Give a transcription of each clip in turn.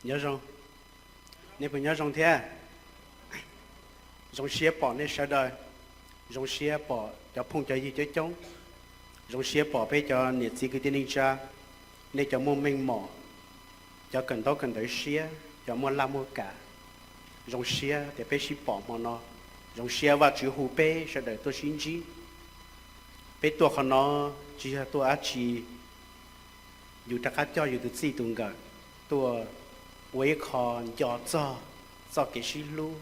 Nyob zoo, nej puas nyob zoo thiab? Zoo siab pom nej sawv daws, zoo siab pom cov phooj cov ywg coob coob, zoo siab pom peb cov niam txiv kwv tij neej tsa, nej cov muaj meej mom, cov kawm ntaub kawm ntawv siab, cov muaj laj muaj kam. Zoo siab tias peb sib pom hmo no, zoo siab Vajtswv hu peb sawv daws tuaj sib ntsib. Peb tuaj qhov no tsis yog tuaj dab tsi, yus rov qab coj yus tus txij tus nkawm tuaj ua ib qho nco txog txoj kev sib hlub,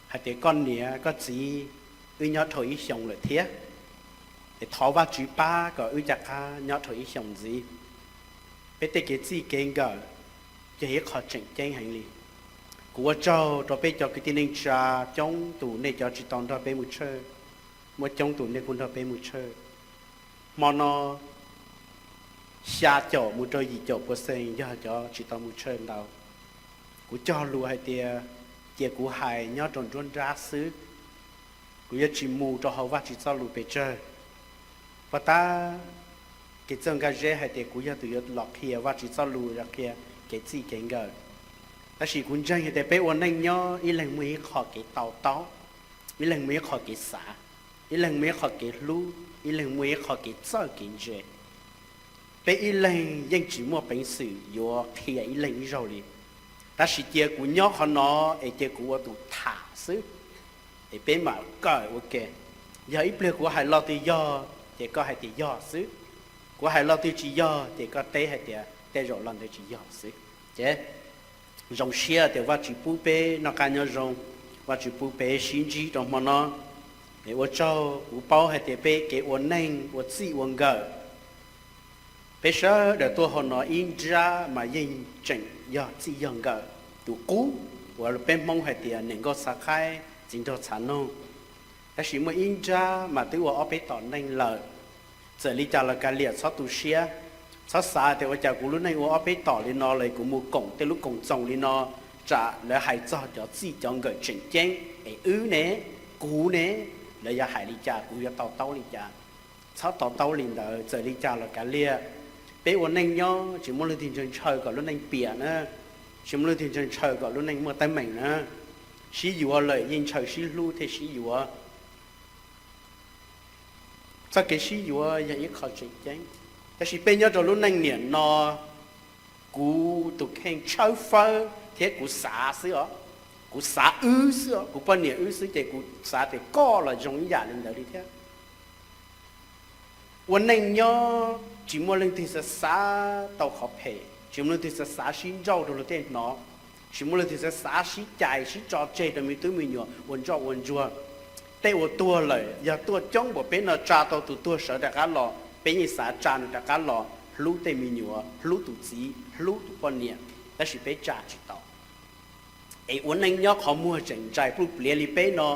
hais tias koj niam koj txiv, wb nyob dhau ib xyoos lawm thiab, es thov Vajtswv pab kom wb rov qab nyob dhau ib xyoos ntxiv. Peb tej kev txij kev nkawm yog ib qho tseem ceeb heev li. Kuv ua tsaug rau peb cov kwv tij neej tsa coob tus nej cov tsis tau nrog peb mus tshawj, muaj coob tus nej kuj nrog peb mus tshawj. Hmo no xya caum mus rau yim caum percent yog cov tsis tau mus tshawj ntau. Kuv cog lus hais tias, cia kuv hais nyob rau nruab nrab xwb, kuv yuav tsis mus rau hauv Vajtswv txoj lus pes tsawg. Pov tab, kev txawj nkaj zeb hais tias kuv yog tus yuav los qhia Vajtswv txoj lus, los qhia kev txij kev nkawm. Tab sis kuv ntseeg hais tias peb ua neej nyob ib leeg muaj ib qho kev to taub, ib leeg muaj ib qho kev xav, ib leeg muaj ib qho kev hlub, ib leeg muaj ib qho kev txawj kev ntse. Peb ib leeg yeej tsis muaj peev xwm yuav qhia ib leeg ib zaug li. Tab sis cia kuv nyob qhov no es cia kuv ua tus tham xwb, es peb mam kawm ua ke. Yog ib pliag kuv hais lo twg yog, ces koj hais tias yog xwb. Kuv hais lo twg tsis yog, ces koj teb hais tias tej zaum lo ntawd tsis yog xwb. Ces zoo siab tias Vajtswv pub peb noj qab nyob zoo, Vajtswv pub peb sib ntsib rau hmo no. Es ua tsaug, kuv paub hais tias peb kev ua neej ua txij ua nkawm, peb sawv daws tuaj hauv no ib nrab mas yeej tseem yog txij yog nkawm tus qub uas peb Hmoob hais tias niam nkauj txhav qhaib, txiv nraug txhav noog. Tab sis muaj ib nrab mas twb ua ob peb tom neej lawm. Txawm li cas los kav liam, txhob tu siab, txhob xav tias ua cas kuv lub neej ua ob peb tom li no los kuv mus koom tej lub koom txoos li no, tsam lawv hais txog cov txij cov nkawm tseem ceeb es wb ne, kuv ne, lawv yuav hais li cas, kuv yuav to taub li cas. Txhob to taub li ntawd, txawm li cas los kav liam. Peb ua neej nyob tsis muaj leej twg ntshaw ntshaw kom lub neej piam na, tsis muaj leej twg ntshaw ntshaw kom lub neej muaj teeb meem na. Sib yuav lawm yeej ntshaw sib hlub thiaj sib yuav. Txoj kev sib yuav yog ib qho tseem ceeb, tab sis peb nyob rau lub neej niam no, kuv tus kheej tshawb fawb thiab kuv xav xwb os, kuv xav wb xwb os, kuv poj niam wb xwb ces kuv xav tias koj los zoo ib yam li ntawd li thiab. Ua neej nyob tsis muaj leej twg xav xav tau qhov phem, tsis muaj leej twg xav xav sib nrauj rau luag tej hnov, tsis muaj leej twg xav xav sib cais sib tso tseg rau me tub me nyuam ua ntsoj ua ntsuag. Tej uas tuag lawm yog tuaj coob npaum peb no tsa tau tus tuag sawv rov qab los, peb yeej xav tsa nws rov qab los hlub tej me nyuam, hlub tus txiv, hlub tus poj niam, tab sis peb tsa tsis tau. Es ua neej nyob qhov muag tseem ntsais pluj pliav li peb no,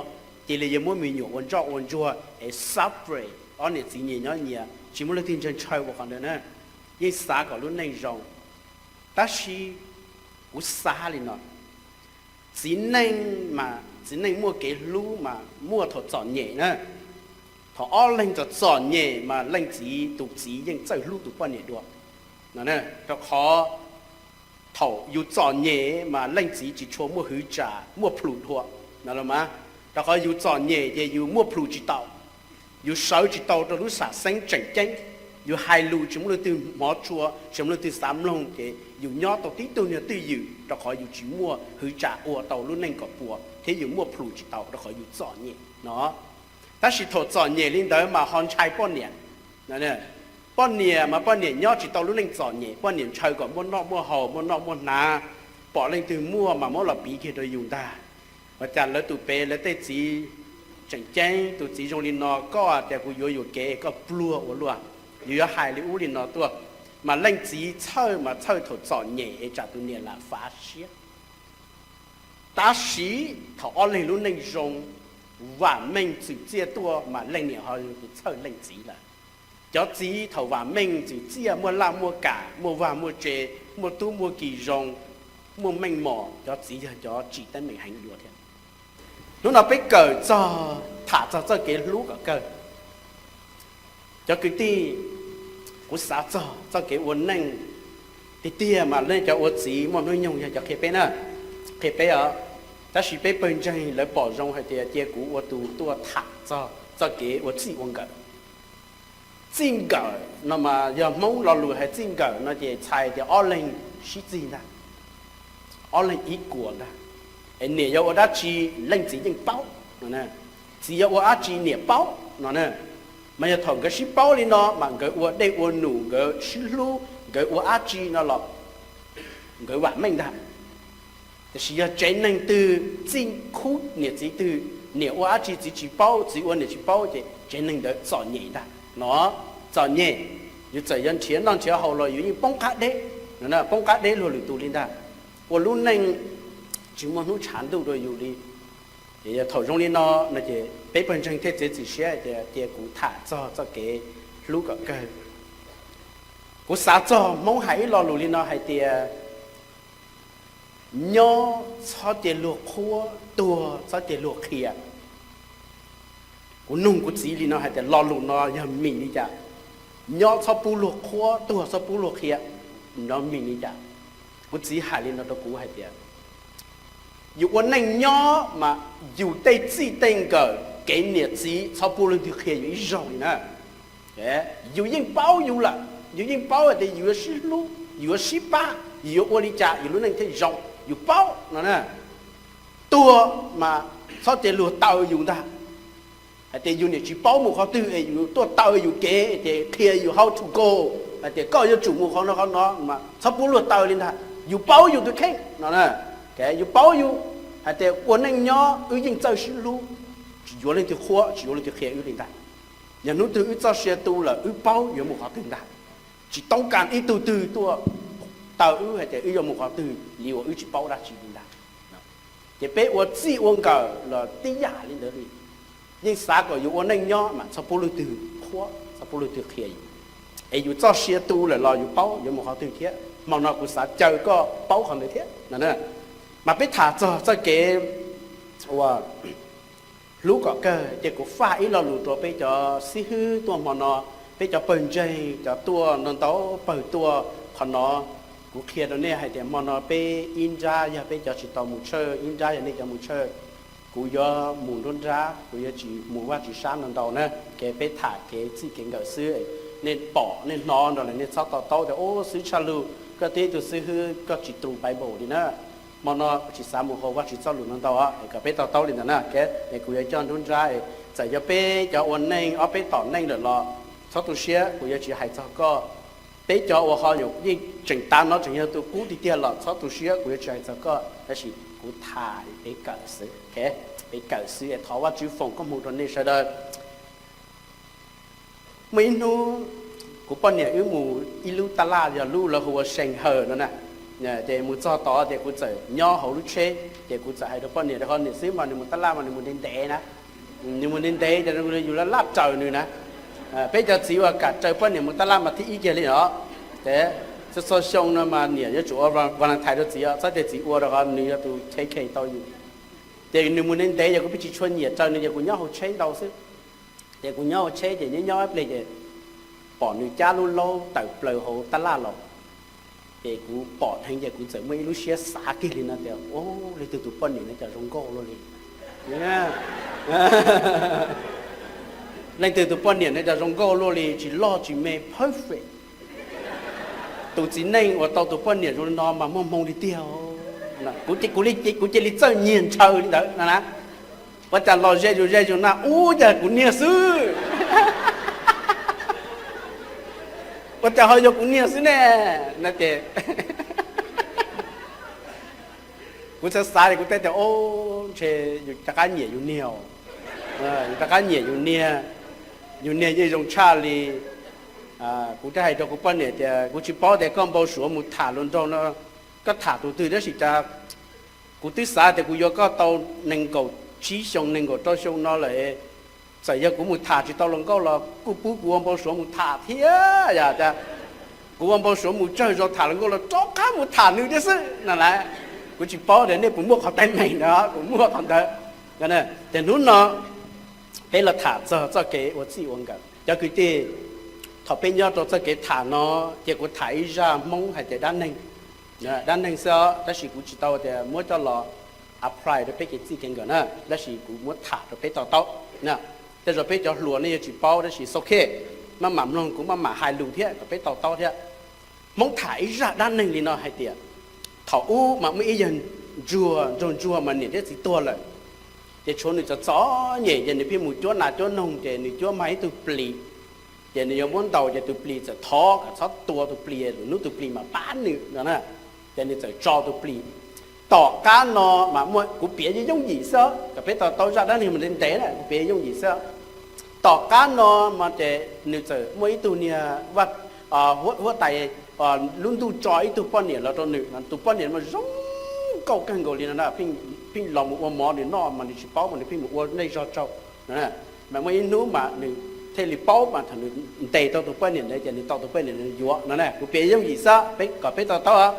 cia li yuav muab me nyuam ua ntsoj ua ntsuag es separate, ob niam txiv nyias nyob nyias, tsis muaj leej twg ntshaw ntshaw ua qhov ntawd na. Yeej xav kom lub neej zoo, tab sis kuv xav li no, txiv neej mas txiv neej muaj kev hlub mas muaj thaum txom nyem na. Thaum ob leeg txom txom nyem mas leej txiv, tus txiv yeej txawj hlub tus poj niam dua. Rau qhov thaum yus txom nyem mas leej txiv tsis tshua muaj hwv tsam muaj plhus dua no los mas, rau qhov yus txom nyem ces yus muaj plhus tsis tau, yus sawv tsis tau rau lub sam xeeb tseem ceeb, yus hais lus tsis muaj leej twg hmov tshua, tsis muaj leej twg xav mloog, ces yus nyob tau tib tug niag twj ywm rau qhov yus tsis muaj hwv tsam ua tau lub neej kom puas thiab yus muaj plhus tsis tau rau qhov yus txom nyem no. Tab sis thaum txom nyem li ntawd mas ho ntshai poj niam. Poj niam mas poj niam nyob tsis tau lub neej txom nyem, poj niam ntshaw kom muaj noj muaj haus, muaj noj muaj hnav, pom leej twg muaj mas muab los piv kiag rau yus ntag. Ua cas lawv tus pem lawv tej txiv tseem ceeb, tus txiv zoo li no, koj tias kuv yuav yuam kev koj pluag ua luaj, yus yuav hais li ub li no tuaj. Mas leej txiv txhawj mas txhawj thaum txom nyem es tsam tus niam lam fav siab. Tab sis thaum ob leeg lub neej zoo, vam meej txwm txiaj tuaj mas leej niam ho txhawj leej txiv lawm. Cov txiv thaum vam meej txwm txiaj, muaj laj muaj kam, muaj vaj muaj tse, muaj tub muaj ki zoo, muaj meej mom, cov txiv yog cov tsim teeb meem heev dua thiab. Hnub no peb kawm txog, tham txog txoj kev hlub kom kawg. Cov kwv tij, kuv xav txog txoj kev ua neej, Tiag tiag mas nej cov ua txiv muaj hnub nyoog yog cov qhia peb na, qhia peb os. Tab sis peb pawg ntseeg lawv pom zoo hais tias cia kuv ua tus tuaj tham txog txoj kev ua txij ua nkawm. Txij nkawm no mas yog Hmoob lo lus hais txij nkawm no ces txhais tias ob leeg sib txig ntag, ob leeg ib kuas ntag. Es niam yuav ua dab tsi leej txiv yeej paub no, txiv yuav ua dab tsi niam paub no na. Mas yog thaum nkawd sib paub li no mas nkawd ua dej ua num, nkawd sib hlub, nkawd ua dab tsi no los nkawd vam meej ntag. Tiam sis yog tsev neeg twg txij khub niam txiv twg, niam ua dab tsi txiv tsis paub, txiv ua niam tsis paub ces tsev neeg ntawd txom nyem ntag no, txom nyem. Yus txawm yuav nrhiav noj nrhiav haus los yus yeej poob qab deb, poob qab deb luag lwm tus li ntag. Ua lub neej tsis muaj hnub tshav ntuj rau yus li. Ces yog thaum zoo li no no ces peb pawg ntseeg thiaj txiav txim siab tias cia kuv tham txog txoj kev hlub kom kawg. Kuv xav txog Hmoob hais ib lo lus li no hais tias, nyob txhob cia luag qhuab, tuag txhob cia luag qhia. Kuv nug kuv txiv li no hais tias lo lus no yog mean li cas? Nyob txhob pub luag qhuab, tuag txhob pub luag qhia, no mean li cas? Kuv txiv hais li no rau kuv hais tias, yus ua neej nyob mas yus tej txij tej nkawm kev niam txiv txhob pub leej twg qhia yus ib zaug li na. Yus yeej paub yus lawm, yus yeej paub hais tias yus yuav sib hlub, yus yuav sib pab, yus yuav ua li cas yus lub neej thiaj zoo, yus paub no na. Tuag mas txhob cia luag taw yus ntag, hais tias yus niam tsis paub mus qhov twg es yus tuaj taw yus kev ces qhia yus how to go, hais tias koj yuav tsum mus qhov no qhov no mas txhob pub luag taw li ntag. Yus paub yus tus kheej no, yus paub yus hais tias ua neej nyob wb yeej txawj sib hlub, tsis yuav leej twg qhuab, tsis yuav leej twg qhia wb li ntag. Yog hnub twg wb txoj sia tu lawm wb paub yuav mus qhov twg ntag. Tsis toob kas ib tug twg tuaj taw wb hais tias wb yuav mus qhov twg li uas wb tsis paub dab tsi li ntag. Ces peb ua txij ua nkawm los tib yam li ntawd li. Yeej xav kom yus ua neej nyob mas txhob pub leej twg qhuab, txhob pub leej twg qhia yus, es yus txoj sia tu lawm los yus paub yuav mus qhov twg thiab. Hmo no kuv xav caw koj paub qhov ntawd thiab no. Mas peb tham txog txoj kev uas hlub kom kawg ces kuv faj ib lo lus rau peb cov xib hwb tuaj hmo no, peb cov pawg ntseeg cov tuaj ntau ntau pawg tuaj qhov no. Kuv qhia rau nej hais tias hmo no peb ib nrab yog peb cov tsis tau mus church, ib nrab yog nej cov mus church. Kuv yuav mus nruab nrab, kuv yuav tsis mus Vajtswv sab no ntau na, kev peb tham kev txij kev nkawm xwb. Nej pom nej hnov no lawm nej txhob to taub tias ub xwb tshaj lug koj twb ib tug xib hwb koj tsis tu Bible li na. Hmo no tsis xav mus hauv Vajtswv txoj lus no ntau es kom peb to taub li ntawd na. Es kuv yuav coj nruab nrab, txawm yog peb cov ua neej ob peb tom neej lawm los txhob tu siab, kuv yuav tsis hais txog koj. Peb cov uas ho nyuam yeej tseem tas no tseem yog tus qub tiag tiag los txhob tu siab, kuv yuav tsis hais txog koj, tab sis kuv tham peb kawm xwb, peb kawm xwb es thov Vajtswv foom koob hmoov rau nej sawv daws. Muaj ib hnub kuv poj niam wb mus ib lub taj laj yog lub lawv hu ua Seng Hawm no na. Ces mus txog tod ces kuv txawm nyob hauv lub tsheb ces kuv txawm hais rau poj niam tias ho niam xwb mas nws mus taj laj mas nws mus ntev ntev na, nws mus ntev ntev ces yus laj laj raws nws na. Peb cov txiv uas kam raws poj niam mus taj laj mas thib ib kiag li os. Ces txhua txhua xyoo no mas niam yuav tsum ua Valentine rau txiv os, txhob tias txiv ua rau qhov nws yog tus K K tau yus. Ces nws mus ntev ntev ces kuv pheej tsis tshua nyiam raws nws ces kuv nyob hauv tsheb ntau xwb. Ces kuv nyob hauv tsheb ces nyob nyob ib pliag ces pom nws cab lub laub tawm plaws hauv taj laj los. Ces kuv pom dheev ces kuv txawm muaj ib lub siab xav kiag li no tias, leej twg tus poj niam no cas zoo nkauj luaj li. Leej twg tus poj niam no cas zoo nkauj luaj li, tsis loj tsis me, perfect. Tus txiv neej uas tau tus poj niam zoo li no mas muaj hmoo li tiag. Kuv cia li txawj nyiag ntshaw li ntawd no na. Ua cas los ze zus ze zus na, ub, cas kuv niag xwb. Ua cas ho yog kuv niag xwb ne? No ces kuv xav xav es kuv teb tias, o, ntshe yus rov qab nyiam yus niag, yus rov qab nyiam yus niag, yus niag yeej zoo tshaj li. Kuv thiaj hais rau kuv poj niam tias kuv tsis paub tias koj npau suav mus tham hluas nraug no, koj tham tus twg tab sis cas kuv twb xav tias kuv yuav koj tau nees nkaum tsib xyoo nees nkaum rau xyoo no lawm. Txawm yog kuv mus tham tsis tau hluas nkauj los kuj pub kuv ua npau suav mus tham thiab yom. Kuv ua npau suav mus tsawg zaus tham hluas nkauj los rov qab mus tham nws thiab xwb no las. Kuv tsis paub tias nej puas muaj qhov teeb meem ntawd, kuv muaj qhov ntawd. Ces hnub no peb los tham txog txoj kev ua txij ua nkawm cov kwv tij. Thaum peb nyob rau txoj kev tham no, ces kuv tham ib zaj Hmoob hais tias dab neeg, dab neeg xwb os, tab sis kuv tsis tau tias muab coj los apply rau peb kev txij kev nkawm na, tab sis kuv muab tham rau peb to taub. Tej zaum peb cov hluas nej yuav tsis paub, tab sis xo khej, maj mam mloog kuv maj mam hais lus thiab kom peb to taub thiab. Hmoob tham ib zaj dab neeg li no hais tias, thaum ub mas muaj ib yawg ntsuag, ntsuag ntsuag mas niam thiab txiv tuag lawm, ces tshuav nws txom txom nyem, ces nws pheej mus cuab nas cuab noog, ces nws cuab mag ib tug plis, ces nws yuav muab ntaus, ces tus plis txawm thov kom txhob tua tus plis, lwm hnub tus plis mas pab nws no na, ces nws txawm tso tus plis. Tom qab no mas muaj, kuv piav yooj yooj yim xwb kom peb to taub, zaj dab neeg mas ntev ntev na, kuv piav yooj yim xwb. Tom qab no mas ces nws txawm muaj ib tug niag huab tais lub ntuj tso ib tug poj niam los rau nws, tus poj niam mas zoo nkauj kawg nkaus li no, pheej los mus ua mov nws noj mas nws tsis paub mas nws pheej mus ua nej zog tsaug no. Mas muaj ib hnub mas nws thiaj li paub mas thaum nws ntes tau tus poj niam ntawd ces nws tau tus poj niam ntawd yuav no na, kuv piav yooj yim xwb kom peb to taub.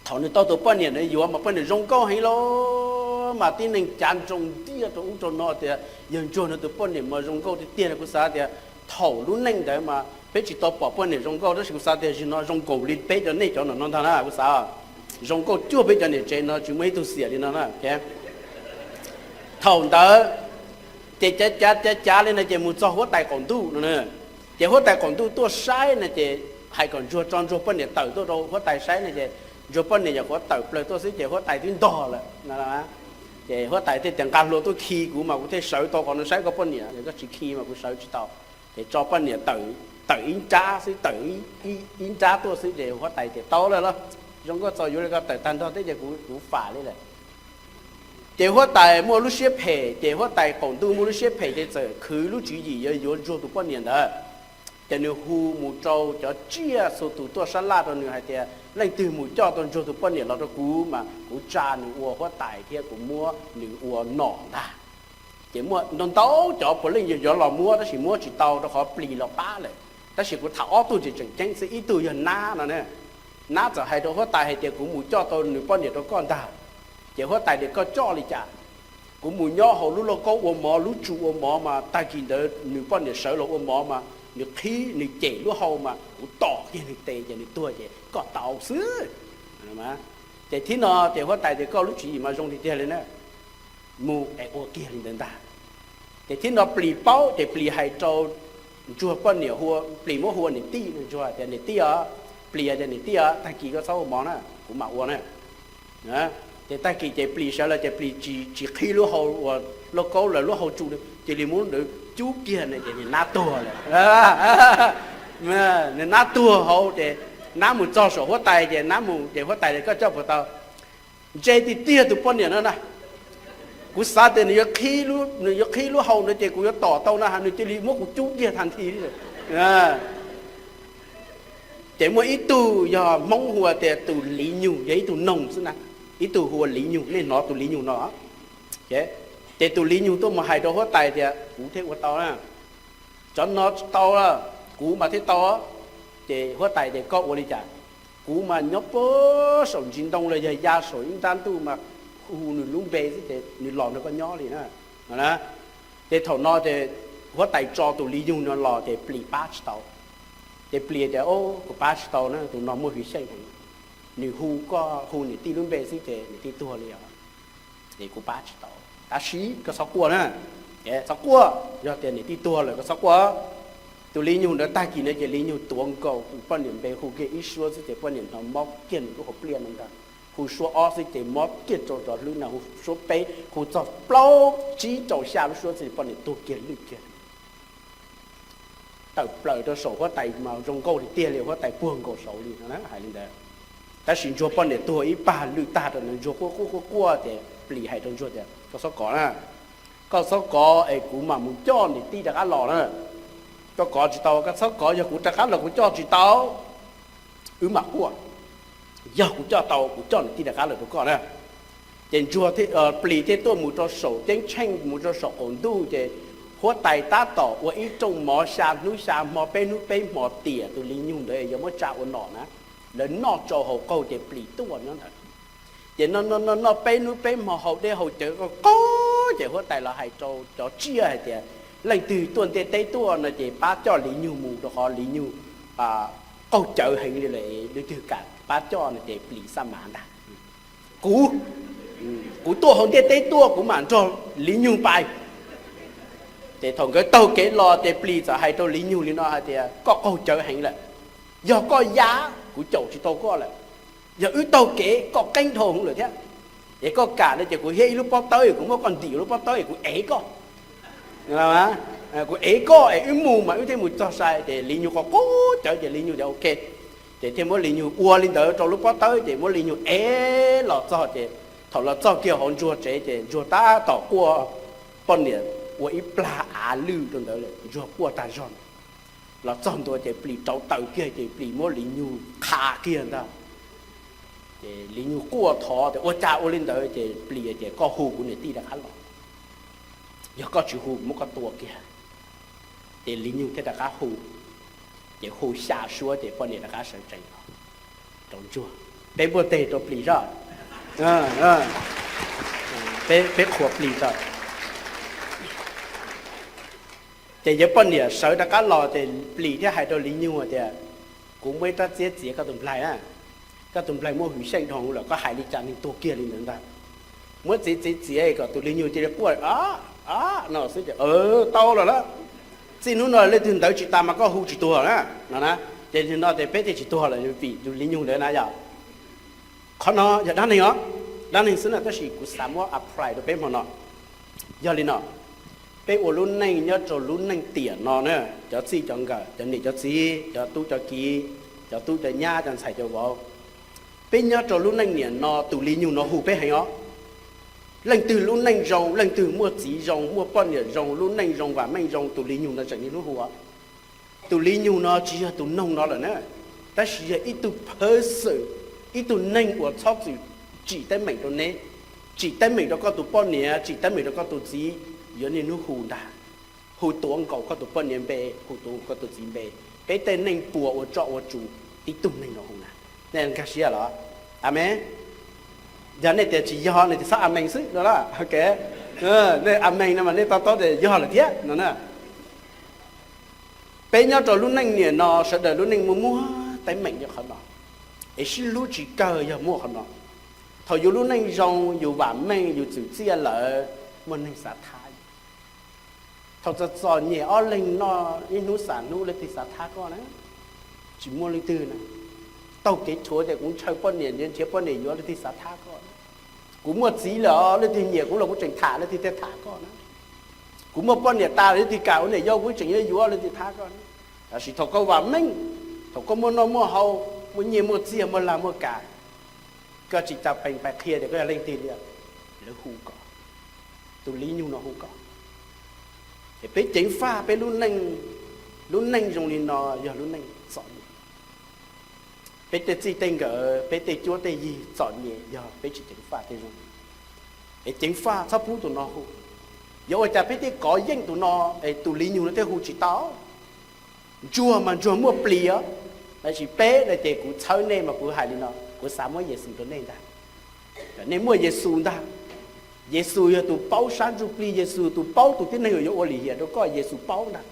Thaum nws tau tus poj niam ntawd yuav mas poj niam zoo nkauj heev lawm, mas tib neeg cav nroo ntiag rau ub rau no tias yawg ntsuag no tus poj niam mas zoo nkauj tiag tiag no. Kuv xav tias thaum lub neej ntawd mas peb tsis tau pom poj niam zoo nkauj, tab sis kuv xav tias zaum no zoo nkaus li peb cov, nej cov no no ntag na, kuv xav zoo nkauj cuag peb cov niam tsev no tsis muaj ib tug xiam li no na. Thaum ntawd ces cav cav cav cav li no ces mus txog huab tais qaum ntuj no. Ces huab tais qaum ntuj tuaj saib no ces hais kom ntsuag tso ntsuag poj niam tawm tuaj rau huab tais saib no ces ntsuag poj niam nyuam qhuav tawm plaws tuaj xwb ces huab tais twb ntog lawm no. Ces huab tais thiaj tias nqa hlua tuaj khi kuv mas kuv thiaj sawv tau qhov no saib koj poj niam, koj tsis khi mas kuv sawv tsis tau. Ces tso poj niam tawm ib nrab xwb, tawm ib nrab tuaj xwb ces huab tais tias tau lawm los, zoo nkauj txaus yuav li, koj tawm tag nrho thiab ces kuv fam li lawm. Ces huab tais muaj lub siab phem, ces huab tais qaum ntuj muaj lub siab phem ces txawm khwv lub tswv yim yuav yuav ntsuag tus poj niam ntawd. Ces nws hu mus rau cov tsiaj txhua tus tuaj sab laj rau nws hais tias leej twg mus coj tau ntsuag tus poj niam los rau kuv mas kuv tsa nws ua huab tais thiab kuv muab nws ua nom ntag. Ces muaj ntau ntau cov puav leej yog yuav los muab tab sis muab tsis tau rau qhov plis los pab lawm. Tab sis kuv tham ob tug tseem tseem ceeb xwb, ib tug yog nab no ne. Nab txawm hais rau huab tais hais tias kuv mus coj tau nws poj niam rau koj ntag. Ces huab tais tias koj coj li cas? Kuv mus nyob hauv lub lauj kaub ua mov, lub tsu ua mov mas tag kis ntawd nws poj niam sawv los ua mov mas nws qhib nws cem lub hau mas kuv tom kiag nws tes ces nws tuag ces koj tau xwb. Ces thib no ces huab tais tias koj lub tswv yim mas zoo tiag tiag li na, mus es ua kiag li ntawd ntag. Ces thib no plis paub ces plis hais rau ntsuag poj niam, plis muab hu ua niam tij, ntsuag tias niam tij os, plis tias niam tij os, tag kis koj txhob ua mov na, kuv mam ua na. Ces tag kis ces plis sawv los ces plis tsis qhib lub hau uas lauj kaub lawm, lub hau tsu cia li muab ntawd cub kiag na ces nws nab tuag lawm. Nws nab tuag hauv ces nab mus txog saum huab tais ces nab mus ces huab tais tias koj coj puas tau? Ntse tiag tiag tus poj niam no na. Kuv xav tias nws yuav qhib lub hau ntawd ces kuv yuav tom tau na, nws cia li muab kuv cub kiag tag nthi li. Ces muaj ib tug yog Hmoob hu ua tias tus Liv Nyug, yog ib tug noog xwb na. Ib tug hu ua Liv Nyug, nej hnov tus Liv Nyug no. Ces tus Liv Nyug tuaj mus hais rau huab tais tias kuv thiaj ua tau na, cov no tsis tau, kuv mas thiaj tau. Ces huab tais tias koj ua li cas? Kuv mas nyob puag saum ntsis ntoo los yog ya saum ib nrab ntuj mas hu nws lub npe xwb ces nws los nrog koj nyob li na. Ces thaum no ces huab tais tso tus Liv Nyug no los ces plis pab tsis tau. Ces plis tias o, kuv pab tsis tau na, tus no muaj hwj xyeej heev, nws hu koj hu niam tij lub npe xwb ces niam tij tuag li os. Es kuv pab tsis tau, tab sis koj txhob quaj na, txhob quaj, yog tias niam tij tuag lawm koj txhob quaj. Tus Liv Nyug ntawd tag kis no ces Liv Nyug tuav nkaus tus poj niam npe hu kiag ib suab xwb ces poj niam hnov mob kiag nws lub hauv pliaj no ntag. Hu suab ob xwb ces mob kiag rau cov hlwb na, hu suab peb, hu txog plaub tsib rau xya lub suab xwb poj niam tuag kiag lwj kiag. Tawm plaws rau saum huab tais mas zoo nkauj tiag tiag li, huab tais puag nkaus saud li no hais li ntawd. Tab sis ntsuag poj niam tuag ib pag lwj tag rau ntawd, ntsuag quaj quaj quaj quaj ces plis hais rau ntsuag tias koj txhob kov na, koj txhob kov es kuv mam mus coj niam tij rov qab los na. Koj kov tsis tau, koj txhob kov, yog kuv rov qab los kuv coj tsis tau, wb mam quaj. Yog kuv coj tau kuv coj niam tij rov qab los rau koj na. Ces ntsuag, plis thiaj tuaj mus rau saum ceeb tsheej, mus rau saum qaum ntuj ces huab tais tab tom ua ib rooj mov xya hnub xya hmo peb hnub peb hmo tiam tus Liv Nyug ntawd yuav muab tsa ua nom na. Lawv noj tsau haus qaug ces plis tuaj nyob ntawd. Ces noj noj noj peb hnub peb hmo haus dej haus cawv qaug qaug ces huab tais los hais rau cov tsiaj hais tias Leej twg tuaj ntiaj teb tuaj no ces pab coj Li Nyug mus, rau qhov Li Nyug qaug cawv heev li lawm, leej twg kam pab coj no ces Plis Xab Mav ntag. Kuv, kuv tuaj hauv ntiaj teb tuaj kuv mam nrog Li Nyug pais. Ces thaum nkawd taug kev los ces Plis txawm hais rau Li Nyug li no hais tias, koj qaug cawv heev lawm, yog koj yam kuv caum tsis tau koj lawm, yog wb taug kev koj qeeb dhau hwv lawm thiab. Es koj kam no ces kuv hiab ib lub pob tawb, kuv muab koj ntim lub pob tawb es kuv ev koj. Kuv ev koj es wb mus mas wb thiaj mus txog sai. Ces Li Nyug qaug qaug cawv ces Li Nyug tias ok. Ces thiaj muab Li Nyug ua li ntawd rau lub pob tawb ces muab Li Nyug ev los txog ces thaum los txog kiag hauv Ntsuag tsev ces Ntsuag tab tom quaj, poj niam ua ib plag av lwj rau ntawd lawm, Ntsuag quaj tag zog. Los txog ntua ces Plis rauv taws kiag ces Plis muab Li Nyug qha kiag ntag. Ces Li Nyug quaj thov tias ua cas ua li ntawd, ces Plis tias koj hu kuv niam tij rov qab los, yog koj tsis hu kuv muab koj tua kiag. Ces Li Nyug thiaj rov qab hu, ces hu xya suab ces poj niam rov qab sawv tsees los rau Ntsuag. Peb npuaj teg rau Plis zoj, peb qhuas Plis tau. Ces yawg poj niam sawv rov qab los ces Plis thiaj hais rau Li Nyug tias, kuv muab ib rab txiab txiav koj tus nplaig na, koj tus nplaig muaj hwm xyeej dhau lawm, koj hais li cas neeg tuag kiag li ntawd ntag. Muab txiav txiav txiav kom tus Li Nyug cia li quaj a no xwb ces tau lawm lauj. Txij hnub no leej twg ntawd tsis tas mas koj hu tsis tuag na, no na. Ces no ces peb thiaj tsis tuag lawm vim tus Li Nyug ntawd na yog. Qhov no yog dab neeg os, dab neeg xwb na, tab sis kuv xav muab apply rau peb hmo no. Yog li no, peb ua lub neej nyob rau lub neej tiam no na, cov txij cov nkawm, cov niam cov txiv, cov tub cov kiv, cov tub cov nyab, cov ntxhais cov vauv, peb nyob rau lub neej niam no tus Li Nyug no hu peb heev os. Leej twg lub neej zoo, leej twg muaj txiv zoo, muaj poj niam zoo, lub neej zoo vam meej zoo, tus Li Nyug no tseem niaj hnub hu os. Tus Li Nyug no tsis yog tus noog no lawm na, tab sis yog ib tug phawj xwm, ib tug neeg uas txhob txwm tsim teeb meem rau neb, tsim teeb meem rau koj tus poj niam, tsim teeb meem rau koj tus txiv, yuav niaj hnub hu ntag. Hu tuav nkaus koj tus poj niam npe, hu tuav nkaus koj tus txiv npe. Peb tej neej puas ua tsoj ua tsuv tib tug neeg no hu na. Nej nkag siab los? Amees. Yog nej tias tsis yog no ces txhob amees xwb no. Nej amees no mas nej to taub tias yog lawm thiab no na. Peb nyob rau lub neej niam no sawv daws lub neej muaj muaj teeb meem yog qhov no, es sib hlub tsis kawg yog muaj qhov no. Thaum yus lub neej zoo, yus vam meej, yus txwm txiaj lawm, muaj neeg xav thab. Thaum txom txom nyem ob leeg noj ib hnub xav hnub, leej twg xav thab koj na? Tsis muaj leej twg na. Taug kev rhuav tias kuv ntshaw poj niam, nrhiav poj niam yuav, leej twg xav thab koj? Kuv muaj txiv lawm, leej twg nyiam kuv los kuv tseem tham, leej twg thiaj tham koj na? Kuv muaj poj niam tas, leej twg kam ua niam yau kuv tseem yuav yuav, leej twg thab koj na? Tab sis thaum koj vam meej, thaum koj muaj noj muaj haus, muaj nyiaj muaj txiag, muaj lag muaj kam, koj tsis tas pees pais qhia tias koj yog leej twg li, lawv hu koj, tus Li Nyug no hu koj. Es peb ceev faj peb lub neej, lub neej zoo li no yog lub neej txom nyem. Peb tej txij tej nkawm, peb tej cuab tej yig txom nyem yog peb tsis ceev faj tej zoo. Es ceev faj txhob pub tus no hu. Yuav ua cas peb thiaj kov yeej tus no, es tus Li Nyug no thiaj hu tsis tau? Ntsuag mas ntsuag muaj plis os, tab sis peb no ces kuv txhawb nej mas kuv hais li no, kuv xav muab Yexus rau nej ntag. Nej muaj Yexus ntag. Yexus yog tus paub sab ntsuj plig, Yexus tus paub tus tib neeg uas yuav ua lim hiam rau koj, Yexus paub ntag.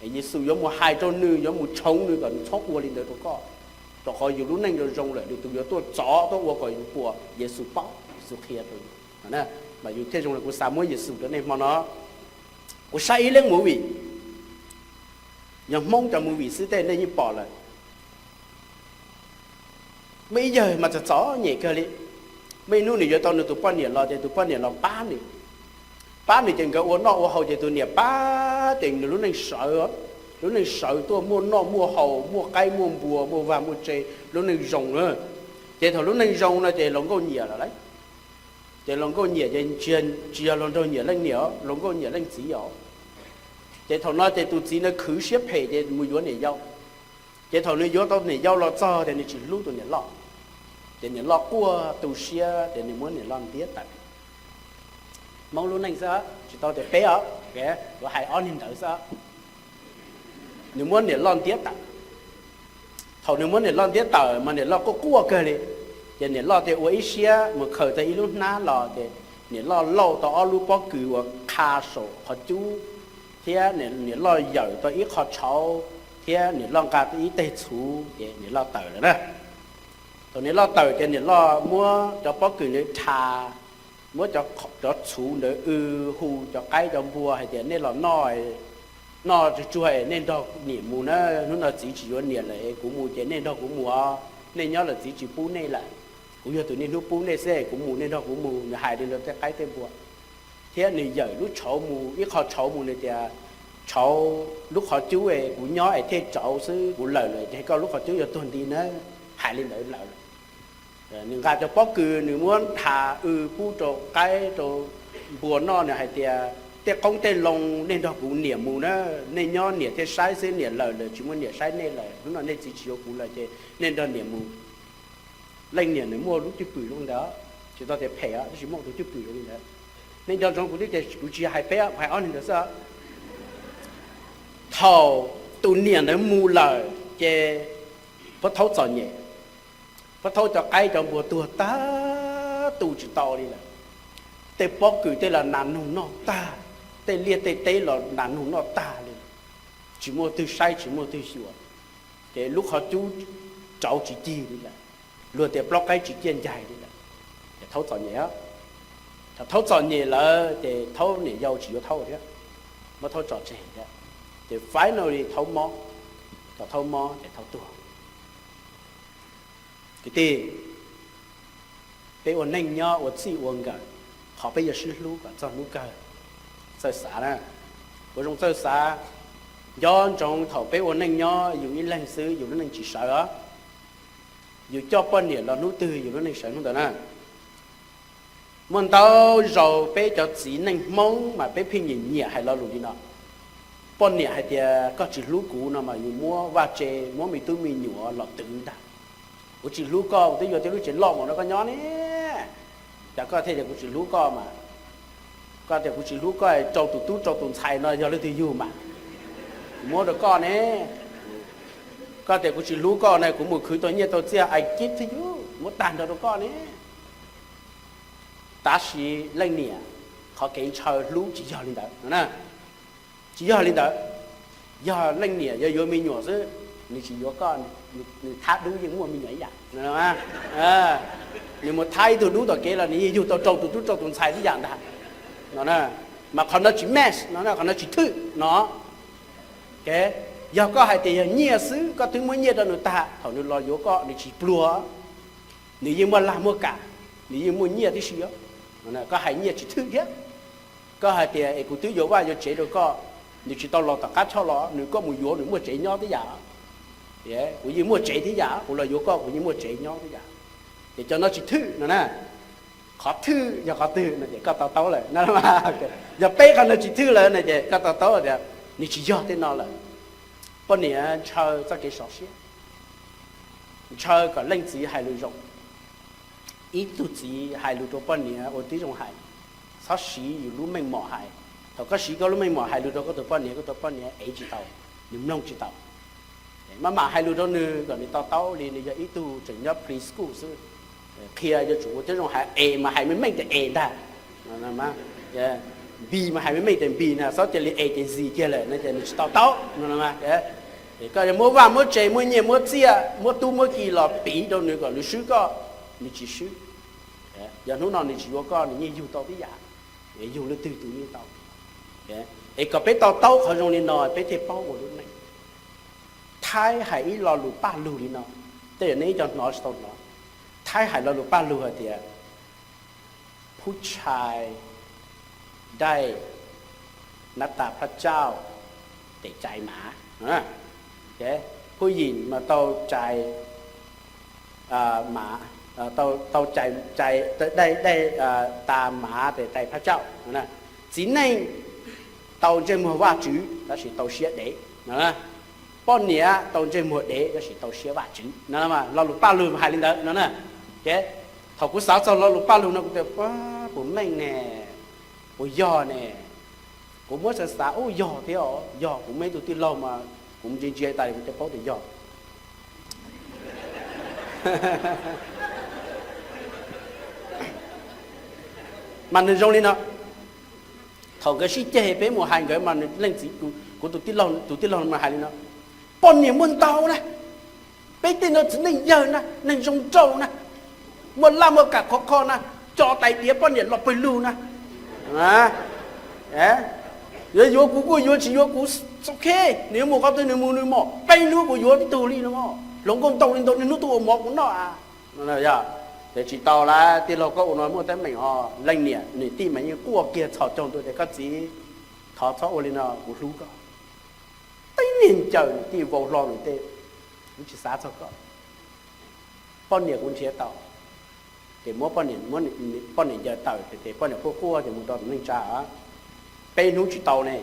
Yexus yuav mus hais rau nws, yuav mus tshoov nws kom nws txhob ua li ntawd rau koj, rau qhov yus lub neej zoo zoo lawm, nws tus yuav tuaj txov tuaj ua kom yus puas, Yexus paub, Yexus qhia rau yus. Mas yus thiaj zoo li kuv xav muab Yexus rau nej hmo no. Kuv saib ib leej movie, yog Hmoob cov movie xwb tej nej yeej pom lawm. Muaj ib yawg mas txom txom nyem kawg li. Muaj ib hnub nws yuav tau nws tus poj niam los ces tus poj niam los pab nws. Pab nws ces nkawd ua noj ua haus ces tus niam pab ces nws lub neej sawv, lub neej sawv tuaj muaj noj muaj haus, muaj qaib muaj npua, muaj vaj muaj tse, lub neej zoo na. Ces thaum lub neej zoo no ces hluas nkauj nyiam lawm lauj. Ces hluas nkauj nyiam ces tsis yog hluas nraug nyiam leej niam, hluas nkauj nyiam leej txiv os. Ces thaum no ces tus txiv no khwv siab phem ces mus yuav niam yau. Ces thaum nws yuav tau niam yau los txog ces nws tsis hlub tus niam loj. Ces niam loj quaj tu siab ces nws muab niam loj ntiab tawm. Hmoob lub neej xwb, tsis tau tias peb os, kuv hais ob niag ntawd xwb. Nws muab niam loj ntiab tawm. Thaum nws muab niam loj ntiab tawm mas niam loj quaj quaj kawg li. Ces niam loj thiaj ua ib siab mus khaws tau ib lub hnab los ces niam loj lauj tau ob lub pob kws uas qha saum qhov cub. thiab niam loj yawm tau ib qho tshauv, thiab niam loj nqa tau ib teg txhuv ces niam loj tawm lawm na. Thaum niam loj tawm ces niam loj muab cov pob kws ntawd dha, muab cov txhuv ntawd w, hu cov qaib cov npua hais tias nej los noj, noj tsuag tsuag es nej nrog niam mus na, hnub no txiv tsis yuav niam lawm es kuv mus ces nej nrog kuv mus os, nej nyob lawm txiv tsis pub nej lawm, kuv yog tus niaj hnub pub nej xwb es kuv mus nej nrog kuv mus. Nws hais li ntawd tej qaib tej npua, thiab nws yawm lub tshauv mus ib qho tshauv mus nws tias, tshauv lub qhov cub es kuv nyob es thiaj tshauv xwb, kuv lawm lawm ces koj lub qhov cub yuav tuag nti na. Hais li ntawd lawm, nws nqa cov pob kws nws muab dha w pub rau qaib rau npua noj, nws hais tias tej qoob tej loo nej nrog kuv niam mus na, nej nyob niam thiaj saib xwb, niam lawm lawm tsis muaj niam saib nej lawm, hnub no nej txiv tsis yuav kuv lawm ces nej nrog niam mus. Leej niam nws muaj lub cwj pwm zoo li ntawd, tsis tau tias phem tab sis muaj tus cwj pwm zoo li ntawd. Nej nco ntsoov kuv twb tias kuv tsis hais peb, kuv hais ob neeg ntawd xwb. Thaum tus niam ntawd mus lawm ces Pab Thaub txom nyem, Pab Thaub cov qaib cov npua tuag tag, tu tsis tau li lawm. Tej pob kws tej los nas noog noj tag, tej liaj tej teb los nas noog noj tag li, tsis muaj twg saib tsis muaj twg xyuas, ces lub qhov cub rauv tsis cig li lawm, luag tias plaub qaib tsis ciaj ncaig li lawm. Ces Thaub txom nyem, thaum Thaub txom nyem lawm ces Thaub niam yau tsis yuav Thaub thiab, muab Thaub tso tseg thiab. Ces finally Thaub mob, thaum Thaub mob ces Thaub tuag. Kwv tij, peb ua neej nyob ua txij ua nkawm, qhov peb yuav sib hlub kom txog hnub kawg. Txawj xav na, ua zoo txawj xav. Nco ntsoov thaum peb ua neej nyob yus ib leeg xwb yus lub neej tsis sawv os. Yus coj poj niam los hnub twg yus lub neej sawv hnub ntawd na. Muaj ntau zaus peb cov txiv neej Hmoob mas peb pheej nyiam nyiam hais lo lus li no. Poj niam hais tias koj tsis hlub kuv no mas yus muab vaj tse muab me tub me nyuam los twv ntag. Kuv tsis hlub koj, kuv twb yuav tau lub tsev loj mus nrog koj nyob ne, cas koj thiaj tias kuv tsis hlub koj mas. Koj tias kuv tsis hlub koj, rau tus tub rau tus ntxhais no yog leej twg yug mas, kuv muab rau koj ne. Koj tias kuv tsis hlub koj na, kuv mus khwv tau nyiaj tau txiaj I give to you, muab tag nrho rau koj ne. Tab sis leej niam, qhov kev ntshaw hlub tsis yog li ntawd no na. Tsis yog li ntawd. Yog leej niam yog yuav me nyuam xwb, nws tsis yuav koj, nws thab dub yeej muaj me nyuam ib yam. Nws mus thab ib tug dub tom kev los nws yeej yug tau rau tus tub rau tus ntxhais ib yam ntag no. Mas qhov no tsis match no, qhov no tsis thwj no. Yog koj hais tias yog nyiaj xwb, koj twb muab nyiaj rau nws tag, thaum nws los yuav koj nws tsis pluag, nws yeej muaj lag muaj kam, nws yeej muaj nyiaj tib si. Koj hais nyiaj tsis thwj thiab. Koj hais tias es kuv twb yuav vaj yuav tsev rau koj, nws tsis tau los tom qab choj los, nws koj mus yuav nws muaj tsev nyob tib yam. Kuv yeej muaj tsev tib yam, kuv los yuav koj kuv yeej muaj tsev nyob tib yam. Ces cov no tsis thwj no na. Qhov thwj yog qhov twg no ces koj to taub lawm no. Yog peb qhov no tsis thwj lawm no ces koj to taub tias nws tsis yog tej no lawm. Poj niam ntshaw txoj kev sov siab, ntshaw kom leej txiv hais lus zoo. Ib tug txiv hais lus rau poj niam ua tib zoo hais, txhob siv yus lub meej mom hais. Thaum koj siv koj lub meej mom hais lus rau koj tus poj niam, koj tus poj niam ev tsis tau, nws mloog tsis tau. Maj mam hais lus rau nws kom nws to taub li nws yog ib tug tseem nyob preschool xwb. Qhia yuav tsum ua tib zoo hais, A mas hais meej meej tias A ntag, B mas hais meej meej tias B na, txhob cia li A ces Z kiag lawm no ces nws tsis to taub no. Koj yuav muab vaj muab tsev muab nyiaj muab txiaj muab tub muab ki los piv rau nws kom nws swb koj, nws tsis swb. Yog hnub no nws tsis yuav koj nws yeej yug tau tib yam, yug leej twg tus yeej tau. Es kom peb to taub qhov zoo li no peb thiaj paub ua lub neej. Thaib hais ib lo lus paj lug li no, tej zaum nej ib co hnov tsis tau hnov. Thaib hais lo lus paj lug hais tias ผู้ชายได้หน้าตาพระเจ้า แต่ใจหมา ผู้หญิงมา tau cai, tau cai, cai, ได้ ได้ ตาหมา แต่ใจพระเจ้า. Txiv neej tau ntsej muag Vajtswv tab sis tau siab dev. Poj niam tau ntsej muag dev tab sis tau siab Vajtswv no. Lo lus paj lug hais li ntawd no na. Thaum kuv xav txog lo lus paj lug no kuv tias, puas meej ne, puas yog ne? Kuv muab xav xav ub yog thiab os, yog kuv muaj ib tug tij laug mas kuv ntsia ntsia tas kuv thiaj paub tias yog. Mas nws zoo li no, Thaum nkawd sib ceg peb mus hais nkawd mas nws leej txiv, kuv tus tij laug, tus tij laug mas hais li no: Poj niam muaj ntau na, peb tej no txiv neej yawg na, neeg zoo nraug na, muaj laj muaj kam khov kho na, tso tais diav poj niam los pawg lug na. Yuav yuav kuv kuj yuav, tsis yuav kuv, ok, nws yuav mus qhov twg nws mus nws mos, peb hnub kuv yuav tib tug li no, hluas nkauj ntau li ntau, niaj hnub tuaj ua mov kuv noj. Ces tsis tau lawm, tij laug, koj ua no muaj teeb meem os. Leej niam niam tij mas yeej quaj kiag txhos caug ntua tias, Koj txiv, thov txhob ua li no, kuv hlub koj. Tib niag ncaws niam tij vau hlo nws tej, kuv tsis xav txog koj. Poj niam kuv nrhiav tau. Ces muab poj niam, poj niam ncaws tawm ces poj niam quaj quaj ces mus rau tus neej tsa. Peb hnub tsis tau ne,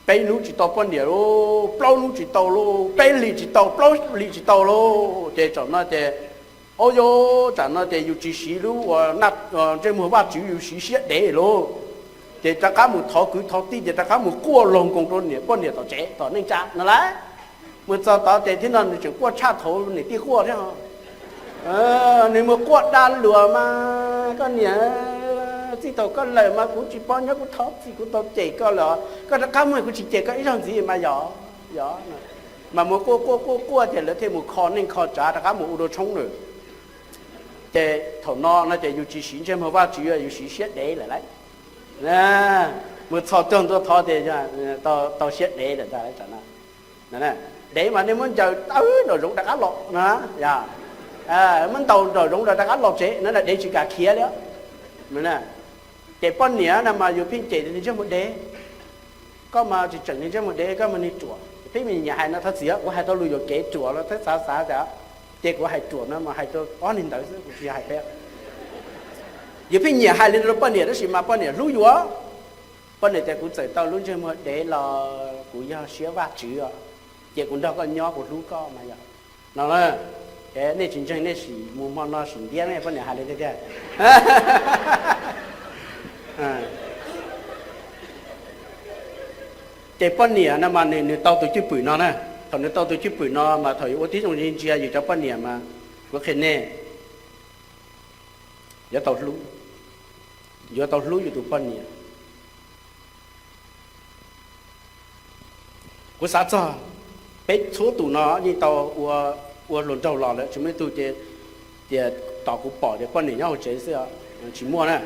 peb hnub tsis tau poj niam lauj, plaub hnub tsis tau lauj, peb hlis tsis tau, plaub hlis tsis tau lauj. Ces tsam no ces, o, yog tsam no ces yus tsis siv lub uas ntsej muag Vajtswv, yus siv siab dev lauj. Ces rov qab mus thov kwv thov tij ces rov qab mus quaj log nkoos rau niam, poj niam tom tsev tom neej tsa no lauj. Mus txog tod ces thiab no nws tseem quaj tshaj thaum niam tij quaj thiab. Nws mus quaj dag luag mas, Koj niam, txij thaum koj lawm mas kuv tsis paub nyob, kuv thov txim, kuv tau cem koj lawm, koj rov qab mus kuv tsis cem koj ib zaug ntxiv mas yog. Yog. Mas mus quaj quaj quaj quaj ces lawv thiaj mus kho neej kho tsav rov qab mus ua dua tshoob lawm. Ces thaum no no ces yus tsis siv ntsej muag Vajtswv, yus siv siab dev lawm lauj. Mus txhos caug ntua thov tias tau siab dev lawm ntag. Dev mas nej muab ncaws tawm nraum zoov rov qab los no, muab ntaus nraum zoov rov qab los tsev no, dev tsis kam khiav li. Ces poj niam no mas yus pheej cem tias ntsej muag dev, koj mas tsis tseem niag ntsej muag dev, koj mas niag ruam. Peb me nyiam hais no, thov txim, kuv hais tau lus yuam kev ruam los thov xav xav tas, ces kuv hais ruam no mas hais rau ob niag ntawd xwb, kuv tsis hais peb. Yus pheej nyiam hais li rau poj niam tab sis mas poj niam hlub yus. Poj niam tias kuv txawm tau lub ntsej muag dev los kuv yog siab Vajtswv os, ces kuv nrog koj nyob kuv hlub koj mas yog no. Nej tsis ntseeg nej sim mus hmo no sim ntiab ne, poj niam hais li tiag tiag. Ces poj niam no mas nws tau tus cwj pwm no na. Thaum nws tau tus cwj pwm no mas thaum yus ua tib zoo ntsia ntsia yus cov poj niam mas kuv qhia nej, yuav tau hlub, yuav tau hlub yus tus poj niam. Kuv xav txog peb txhua tus no yeej tau ua hluas nraug los lawm, tsis muaj ib tug tias tom kuv pom tias poj niam nyob hauv tsev xwb, tsis muaj na.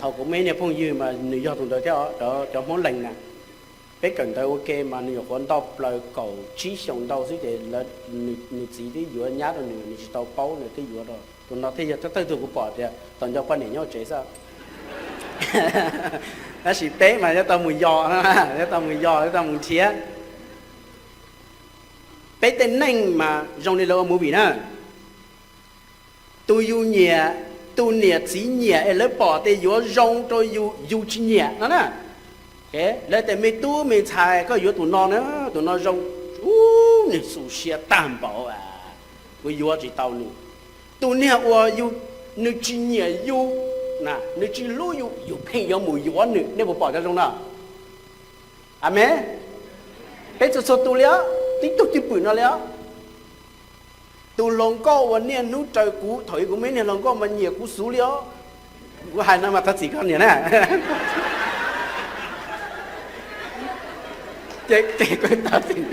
Thaum kuv muaj ib niag phooj ywg mas nws yog tus ntawd thiab, cov Hmoob Lees na. Peb kawm ntawv ua ke mas nws nyuam qhuav ntoj plaws kaum tsib xyoos ntau xwb ces nws txiv twb yuav nyab rau nws, nws tsis tau paub nws twb yuav rau tus no thiaj yog thawj thawj tug kuv pom tias tau nco poj niam nyob hauv tsev xwb. Tab sis peb mas yuav tau mus yos, yuav tau mus yos, yuav tau mus nrhiav. Peb tej neej mas zoo li lawv ua movie na. Tus yus nyiam, tus niam txiv nyiam es lawv pom tias yuav zoo rau yus, yus tsis nyiam no na. Lawv tias me tub me ntxhais koj yuav tus no na, tus no zoo, ub, nws xu siab tag npaum, kuv yuav tsis tau nws. Tus niag uas yus, nws tsis nyiam yus, nws tsis hlub yus, yus pheej yuav mus yuav nws, nej puas pom cov zoo no? Amees. Peb txhua txhua tus li os, tib tug cwj pwm no li os. Tus hluas nkauj uas niaj hnub raws kuv, thaum ub kuv muaj ib niag hluas nkauj mas nyiam kuv xwb li os. Kuv hais no mas thov txim koj niam na. Ces kuv thov txim.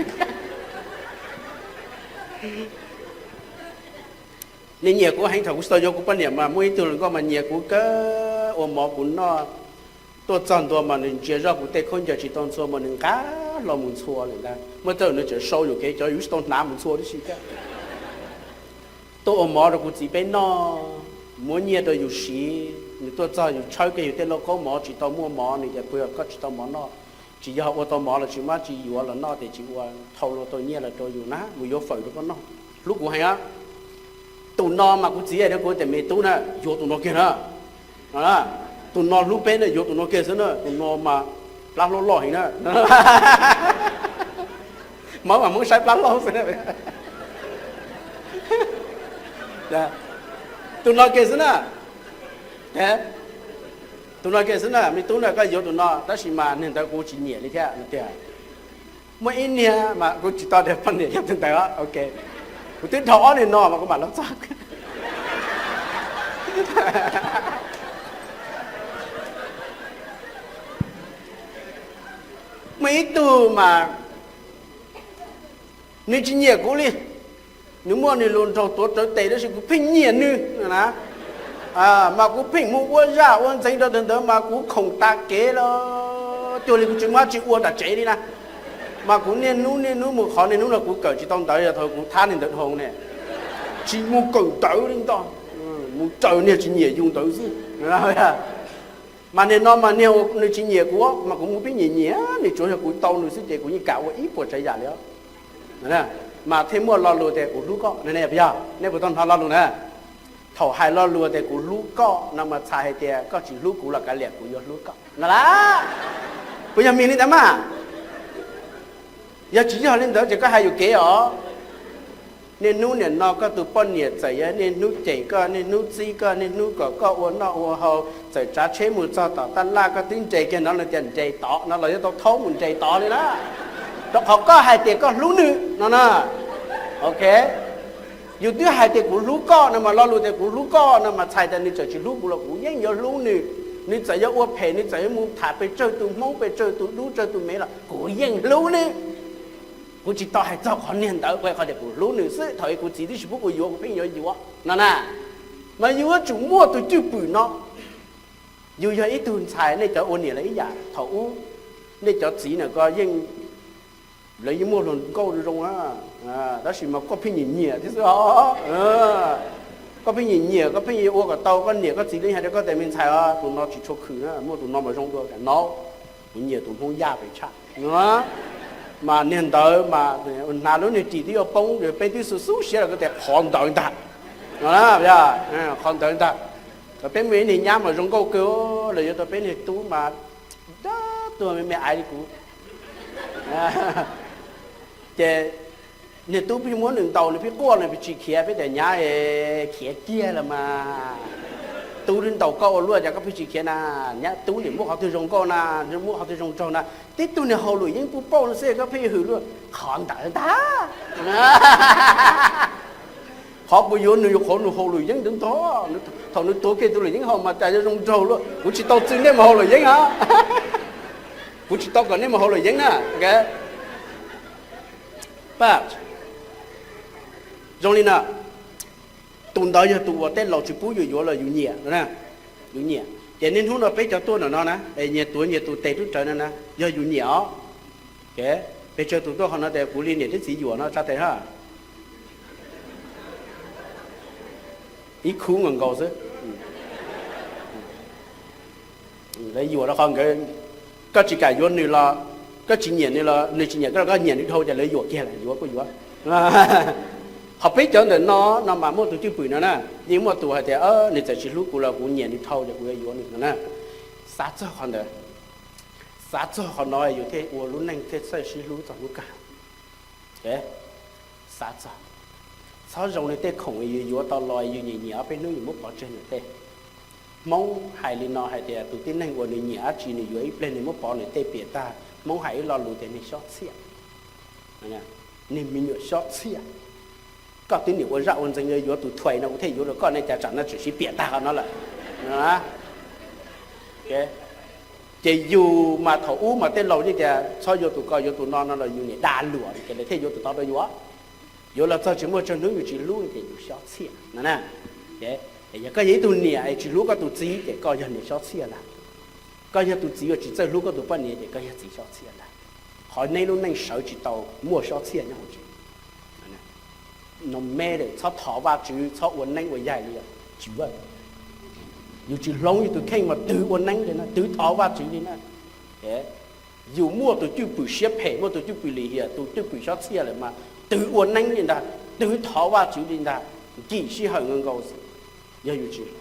Nws nyiam kuv heev, thaum kuv tsis tau yuav kuv poj niam mas muaj ib tug hluas nkauj mas nyiam kuv kawg, ua mov kuv noj. Tuaj txog ntua mas nws ntsia zoj kuv tej khaub ncaws tsis tau ntxhua mas nws nqa hlo mus ntxhua lawm ntag. Muaj tej nws tseem sau yuam kev cov yus tsis tau hnav mus ntxhua tib si thiab. Tuaj ua mov rau kuv txiv peb noj, muab nyiaj rau yus siv, nws tuaj txog yus tshawb kiag yus tej lauj kaub mov tsis tau muaj mov, nws tias puas yog koj tsis tau mov noj? Tsis yog, ua tau mov los tsis muab, tsis yuav los noj, ces tsis ua, thau los tau nyiaj los rau yus na, mus yuav fawm rau koj noj. Hlub kuv heev. Tus no mas kuv txiv hais rau kuv tias me tub na, yuav tus no kiag na. Tus no hlub peb na, yuav tus no kiag xwb na, tus no mas plab hlaub loj heev na. Hmoob mas Hmoob saib plab hlaub xwb na. Tus no kiag xwb na. Tus no kiag xwb na, me tub na, koj yuav tus no, tab sis mas niag ntawd kuv tsis nyiam li thiab no tiag. Muaj ib niag mas kuv tsis tau tias poj niam yog tus ntawd, ok. Kuv twb dhau ob niag no mas kuv mam los txog. Muaj ib tug mas nws tsis nyiam kuv li, nws muaj nws lus nraug tuav rawv tes tab sis kuv pheej nyiam nws na, mas kuv pheej mus ua zaj ua ntxeev rau tus ntawd mas kuv khoom tas kev lawm, cuag li kuv tsis muaj dab tsi ua nram tsev li na. Mas kuv niaj hnub niaj hnub mus qhov niaj hnub no kuv kawm tsis tau ntawv, yog thaum kuv thab niag ntawv dhau ne, tsis mus kawm ntawv li ntag, mus raws niag tsis nyiam yus ntawd xwb. Mas niag no mas niag nws tsis nyiam kuv mas kuv mus pheej nyiam nyiam nws, tsuav yog kuv tau nws xwb ces kuv yeej kam ua ib puas tsav yam li. Mas thiaj muaj lo lus tias kuv hlub koj ne, yog nej puas tau hnov lo lus na? Thaum hais lo lus tias kuv hlub koj no mas txhais hais tias koj tsis hlub kuv los kav liam kuv yuav hlub koj no las. Puas yog mis li ntawd mas? Yog tsis yog li ntawd ces koj hais yuam kev os. Niaj hnub niam no koj tus poj niam txawm yog niaj hnub cem koj, niaj hnub txib koj, niaj hnub kom koj ua noj ua haus, txawm tsav tsheb mus txog tom tab laj koj twb nres kiag no, nws tias nres tod no los yuav tau thaub mus nres tod li na, rau qhov koj hais tias koj hlub nws no na. Ok, yus twb hais tias kuv hlub koj no mas lo lus tias kuv hlub koj no mas txhais tias nws txawm tsis hlub kuv los kuv yeej yuav hlub nws. Nws txawm yuav ua phem, nws txawm yuav mus tham pes tsawg tus Hmoob, pes tsawg tus dub, tsawg tus me los kuv yeej hlub nws. Kuv tsis tau hais txog qhov niag ntawd, kuv hais qhov tias kuv hlub nws xwb. Thaum kuv txiv twb tsis pub kuv yuav kuv pheej yuav yuav no na. Mas yus yuav tsum muaj tus cwj pwm no. Yus yog ib tug ntxhais, nej cov ua niam los ib yam, thaum ub nej cov txiv na ko yeej, lawv yeej muaj hluas nkauj zoo zoo na, tab sis mas koj pheej nyiam nyiam thiab xwb os. Koj pheej nyiam nyiam, koj pheej ua kom tau, koj niam koj txiv li hais rau koj tias me ntxhais os, tus no tsis tshua khwm na, muaj tus no mas zoo dua no, kuv nyiam tus Hmoob Yaj pes tshaj. Mas niag ntawd mas hnav lub niag ris twb yuav poob, peb twb xu xub siab los koj tias qhov ntawd ntag, qhov ntawd ntag. Peb muaj ib niag nyab mas zoo nkauj kawg, lawv yuav tau peb niag tub mas dab tuag me me aiv li kuv. Ces niag tub pheej muab nws ntaus, nws pheej quaj, nws pheej tsis khiav, peb tias nyab, khiav kiag los mas. Tub ntaus koj ua luaj cas koj pheej tsis khiav na? Nyab tub nim muab qhov twg zoo nkauj na, muab qhov twg zoo nraug na? Tib tug niag hauj lwm yeeb pub pauj no xwb koj pheej hwm luaj, qhov ntawd ntag. Qhov kuv yuav nws yog qhov nws hauj lwm yeeb ntawd ntag. Thaum nws tuav kiag tus luam yeeb haus mas cas yuav zoo nraug luaj. Kuv tsis tau txwv nej mus hauj lwm yeeb os. Kuv tsis tau kom nej mus hauj lwm yeeb na. Zoo li no, tus ntawd yog tus uas tej laus tsis pub yus yuav los yus nyiam, yus nyiam. Ces niaj hnub no peb cov tuaj ntawm no na, nyias tuav nyias tus tes rub rawv no na, yog yus nyiam os. Pes tsawg tus tuaj qhov no tias kuv li niam thiab txiv yuam no tsa tes ha. Ib khub nkaus nkaus xwb. Lawv yuam rau qhov nkawd, koj tsis kam yuav nws los, koj tsis nyiam nws los nws tsis nyiam koj, koj nyiam nws dhau ces lawv yuam kiag lawm, yuav kuj yuav. Qhov peb cov ntawm no, no mas muaj tus cwj pwm no na, yeej muaj tus hais tias nws txawm tsis hlub kuv los kuv nyiam nws dhau ces kuv yuav yuav nws no na. Xav txog qhov ntawd, xav txog qhov no yus thiaj ua lub neej thiaj txawj sib hlub txog hnub kawg. Xav txog, txhob zoo li tej khoom yus yuav tau los yus nyiam nyiam ob peb hnub yus muab pov tseg nws tej. Hmoob hais li no hais tias tus tib neeg uas nws nyiam dab tsi nws yuav ib pliag nws muab pov nws tej piam tag. Hmoob hais ib lo lus tias neeg xob txhiaj, neeg me nyuam xob txhiaj. Koj twb niam ua zaj ua ntxeev yuav tus thuais no kuv thiaj yuav rau koj ne, cas tsam no tseem sib piam tag qhov no lawm. Ces yus mas thaum ub mas tej laus yeej tias txhob yuav tus ko yuav tus no no los yus niam dag luam ces lawv thiaj yuav tus tod rau yus. Yuav los txog tsis muaj tsawg hnub yus tsis hlub ces yus xob txhiaj no na. Yog koj yog ib tug niam es tsis hlub koj tus txiv ces koj yog niam xob txhiaj ntag. Koj yog tus txiv uas tsis txawj hlub koj tus poj niam ces koj yog txiv xob txhiaj ntag. Qhov neb lub neej sawv tsis tau muaj xob txhiaj nyob hauv tsev. No me txhob thov Vajtswv txhob ua neeb ua yaig li os. Tsis, yus tsis hloov yus tus kheej mas twv ua neeb li na, twv thov Vajtswv li na. Yus muaj tus cwj pwm siab phem, muaj tus cwj pwm lim hiam, tus cwj pwm xob txhiaj lawm mas twv ua neeb li ntag, twv thov Vajtswv li ntag, nkim sij hawm nkaus nkaus xwb. Yog yus tsis,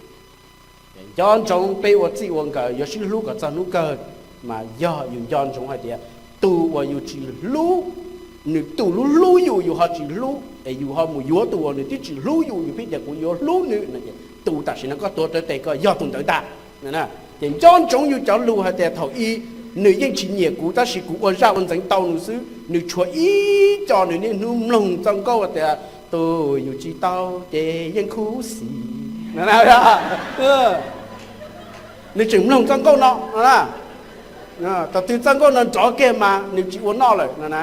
nco ntsoov peb ua txij ua nkawm yuav sib hlub kom txog hnub kawg, mas yog yus nco ntsoov hais tias tus uas yus tsis hlub, nws tus hlub hlub yus yus ho tsis hlub es yus ho mus yuav tus uas nws twb tsis hlub yus, yus pheej tias kuv yuav hlub nws no ces tus tam sim no koj tuav rawv tes koj yog tus ntawd ntag. Ces nco ntsoov yus cov lus hais tias thaum ub nws yeej tsis nyiam kuv tab sis kuv ua zaj ua ntxeev tau nws xwb, nws tshuav ib co nws niaj hnub mloog txoj nkauj tias tus yus tsis tau ces yeej khuv xim. Nws tseem mloog txoj nkauj no, Thaum twg txoj nkauj no nrov kiag mas nws tsis ua noj lawm no na.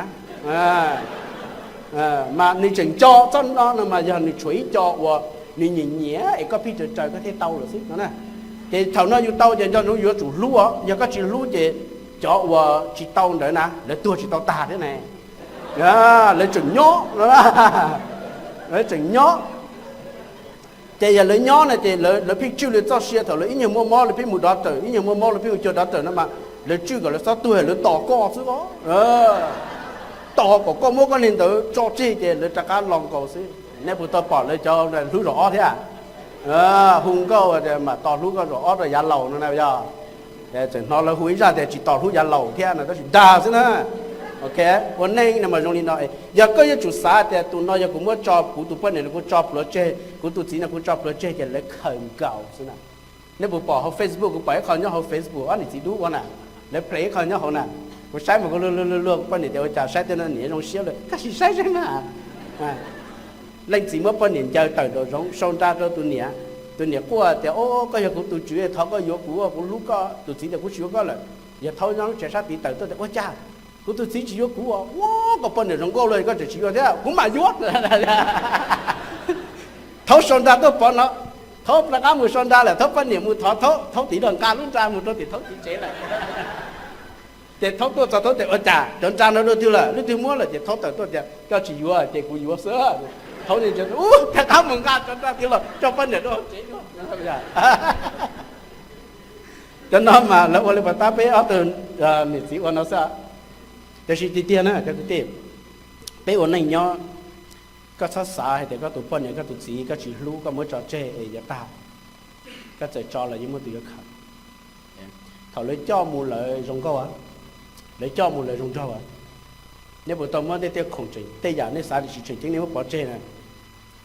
Mas nws tseem nco txoj no no mas yog nws tshuav ib co uas nws nyiam nyiam es koj pheej raws raws koj thiaj tau lawm xwb no na. Ces thaum no yus tau ces nco ntsoov yuav tsum hlub os, yog koj tsis hlub ces cov uas tsis tau ntawd na lawv tuag tsis tau tag thiab ne. Lawv tseem nyob, lawv tseem nyob. Ces yog lawv nyob no ces lawv pheej tswj lawv txoj sia, thaum lawv ib nyuag muaj mob lawv pheej mus dov tawm, ib nyuag muaj mob lawv pheej mus cuag dov tawm no mas lawv tswj kom lawv txhob tuag, lawv tos koj xwb os. Tos kom koj muab koj niag ntawd tso tseg ces lawv rov qab los nkaus xwb. Nej puas tau pom lawv cov hlub zaum ob thiab? Hu nkauj tias mam tos hlub koj zaum ob rau yav laus no na yog. Tseem hnov lawv hu ib zaj tias tsis tos hlub yav laus thiab no tab sis dag xwb na. Ua neej no mas zoo li no, yog koj yuav tsum xav tias tus no yog kuv muab tso, kuv tus poj niam no kuv tso plhuav tseg, kuv tus txiv no kuv tso plhuav tseg ces lawv khaws nkaus xwb na. Nej puas pom hauv Facebook, kuv pom ib qho nyob hauv Facebook ob niam txiv dub ua na, lawv play ib qho nyob hauv na. Kuv saib mas kuv luag luag luag luag kuv poj niam tias ua cas saib tej no niam zoo siab lawm, koj sim saib saib mas. Leej txiv muab poj niam ncaws tawm nraum zoov sau nra rau tus niam, tus niam quaj tias o, koj yog kuv tus tswv, thov koj yuav kuv, kuv hlub koj. Tus txiv tias kuv tsis yuav koj lawm. Yawg thaub nyob lub tsev sab tid tawm tuaj tias ua cas kuv tus txiv tsis yuav kuv os, ua koj poj niam zoo nkauj los koj tseem tsis yuav thiab, kuv mam yuav. Thaub sau nra tuaj pov no, thaub rov qab mus sau nra lawm, thaub poj niam mus thov thaub, thaub tiv los nqa lub nra mus rau tim thaub txiv tsev lawm. Ces thaub tuaj txog thaub tias ua cas cov nra no dua twg lawm, leej twg muab lawm? Ces thaub tawm tuaj tias koj tsis yuav ces kuv yuav xwb. Thaub ua rov qab mus nqa cov nra tiv los rau poj niam rau hauv tsev. Cov no mas lawv ua li pas tab peb ob tug niam txiv ua no xwb. Tiam sis tiag tiag na cov kwv tij, peb ua neej nyob, koj txhob xav hais tias koj tus poj niam koj tus txiv koj tsis hlub koj muab tso tseg es yuav tag. Koj txawm tso los yeej muaj tus yuav khaws. Thaum lawv coj mus lawv zoo nkauj, lawv coj mus lawv zoo nraug, nej puas tau muab tej khoom tseem, tej yam nej xav tias tsis tseem ceeb nej muab pov tseg na,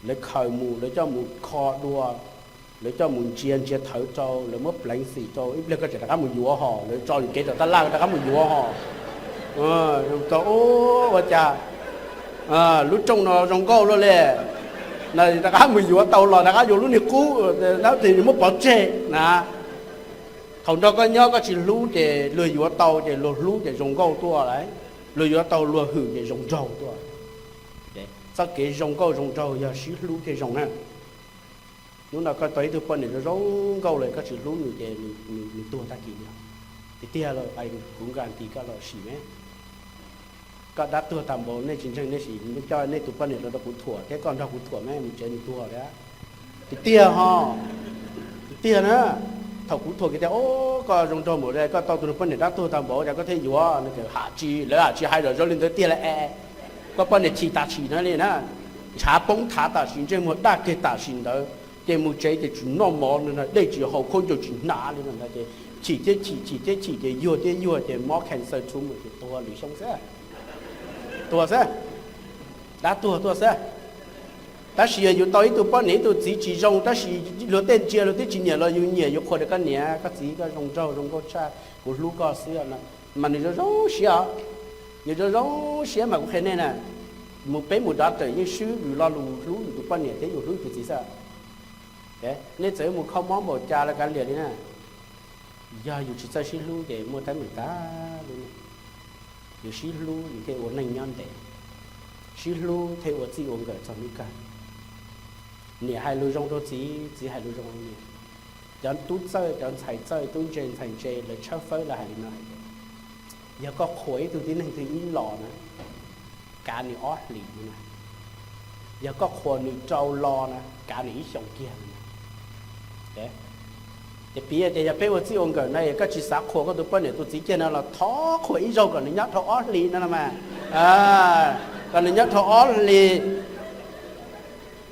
lawv khaws mus, lawv coj mus kho dua, lawv coj mus ntsia ntsia thawv rau, lawv muab pleev xim rau, ib pliag koj tseem rov qab mus yuav hos, lawv tso yus kev rau tab laj rov qab mus yuav hos. Tau ua cas lub rooj no zoo nkauj luaj li, rov qab mus yuav tau los rov qab yuav lub niag qub, tab sis muab pov tseg na. Thaum nrog koj nyob koj tsis hlub ces luag yuav tau ces luag hlub ces zoo nkauj tuaj lawm, luag yuav tau luag hwm ces zoo nraug tuaj. Txoj kev zoo nkauj zoo nraug yog sib hlub thiaj zoo na. Hnub no koj tau ib tug poj niam zoo zoo nkauj lawm koj tsis hlub nws ces nws tuag tag kis li. Tiag tiag los kuv nkas tis koj los sim me, koj dab tuag tag npaum, nej tsis ntseeg nej sim coj nej tus poj niam los rau kuv thuam thiab koj nrog kuv thuam me mus tsev nws tuag thiab. Tiag tiag ho, tiag tiag na. Thaum kuv thuam kiag tias o, koj zoo nraug npaum li, koj tau tus poj niam dab tuag tag npaum cas koj thiaj yuav no ces ham tsis, lawv ham tsis hais zom zaws li ntawd tiag li es. Koj poj niam chim tam sim no li na, ntshav poob thav tam sim, ntsej muag daj kiag tam sim ntawd, ces mus tsev ces tsis noj mov, dej tsis haus, khaub ncaws tsis hnav li no ces chim thiab chim, chim thiab chim ces yuag thiab yuag ces mob cancer tshuv mus ces tuag lwm xyoo xwb. Tuag xwb, dab tuag tuaj xwb. Tab sis yog yus tau ib tug poj niam ib tug txiv tsis zoo tab sis luag tej ntsia luag twb tsis nyiam los yus nyiam, yus qhuas tias koj niam koj txiv koj zoo nraug zoo nkauj tshaj, kuv hlub koj xwb no, mas nws zoo zoo siab os. Nws zoo zoo siab mas kuv qhia nej na, mus peb mus doctor yeej swb yus lo lus hlub yus tus poj niam thiab yus hlub yus tus txiv xwb. Nej txawm mus kho mob npaum cas los kav liam li na, yog yus tsis txawj sib hlub ces muaj teeb meem tag li. Yus sib hlub yus thiaj ua neej nyob ntev, sib hlub thiaj ua txij ua nkawm txog hnub kawg. Niam hais lus zoo rau txiv, txiv hais lus zoo rau niam. Cov tub txawj, cov ntxhais txawj, tub ntse ntxhais ntse, lawv tshawb fawb lawv hais li no hais tias, yog koj qhuas ib tug tib neeg twg ib los na, kav nws ob hlis na. Yog koj qhuas nws rau los na, kav nws ib xyoos kiag na. Ces piv tias yog peb ua txij ua nkawm no es koj tsis xav qhuas koj tus poj niam tus txiv kiag no los thov qhuas ib zaug kom nws nyob dhau ob hlis no no mas, kom nws nyob dhau ob hlis.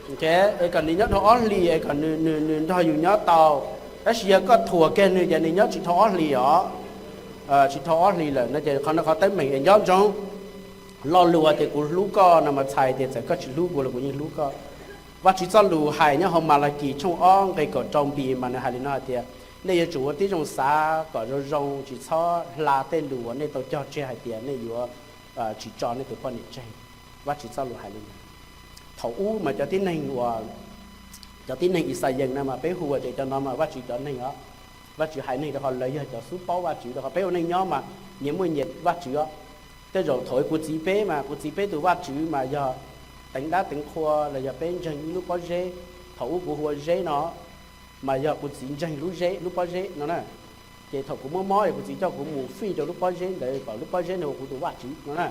Kom nws nyob dhau ob hlis es kom nws nrog yus nyob tau. Tab sis yog koj thuam kiag nws ces nws nyob tsis dhau ob hlis os. Tsis dhau ob hlis lawm no ces qhov no qhov teeb meem es nco ntsoov. Lo lus hais tias kuv hlub koj no mas txhais tias txawm koj tsis hlub kuv los kuv yeej hlub koj. Vajtswv txoj lus hais nyob hauv Malakis tshooj ob nqe kaum rau npis mas nws hais li no hais tias, nej yuav tsum ua tib zoo xav kom zoo zoo, tsis txhob hla tej lus uas nej tau cog tseg hais tias nej yuav tsis tso nej tus poj niam tseg. Vajtswv txoj lus hais li ntawd. Thaum ub mas cov tib neeg uas, cov tib neeg Ixayees no mas peb hu ua tias cov no mas Vajtswv cov neeg os. Vajtswv haiv neeg rau qhov lawv yog cov xub paub Vajtswv, rau qhov peb ua neej nyob mas nyias muaj nyias Vajtswv os. Tej zaum thaum kuv txiv peb mas kuv txiv peb tus Vajtswv mas yog teev dab teev qhua los yog peb ntseeg ib lub pob zeb. Thaum ub kuv hu ua zeb no, mas yog kuv txiv ntseeg lub zeb, lub pob zeb no na. Ces thaum kuv mob mob es kuv txiv coj kuv mus fij rau lub pob zeb ntawd kom lub pob zeb ntawd ua kuv tus vaj tswv no na.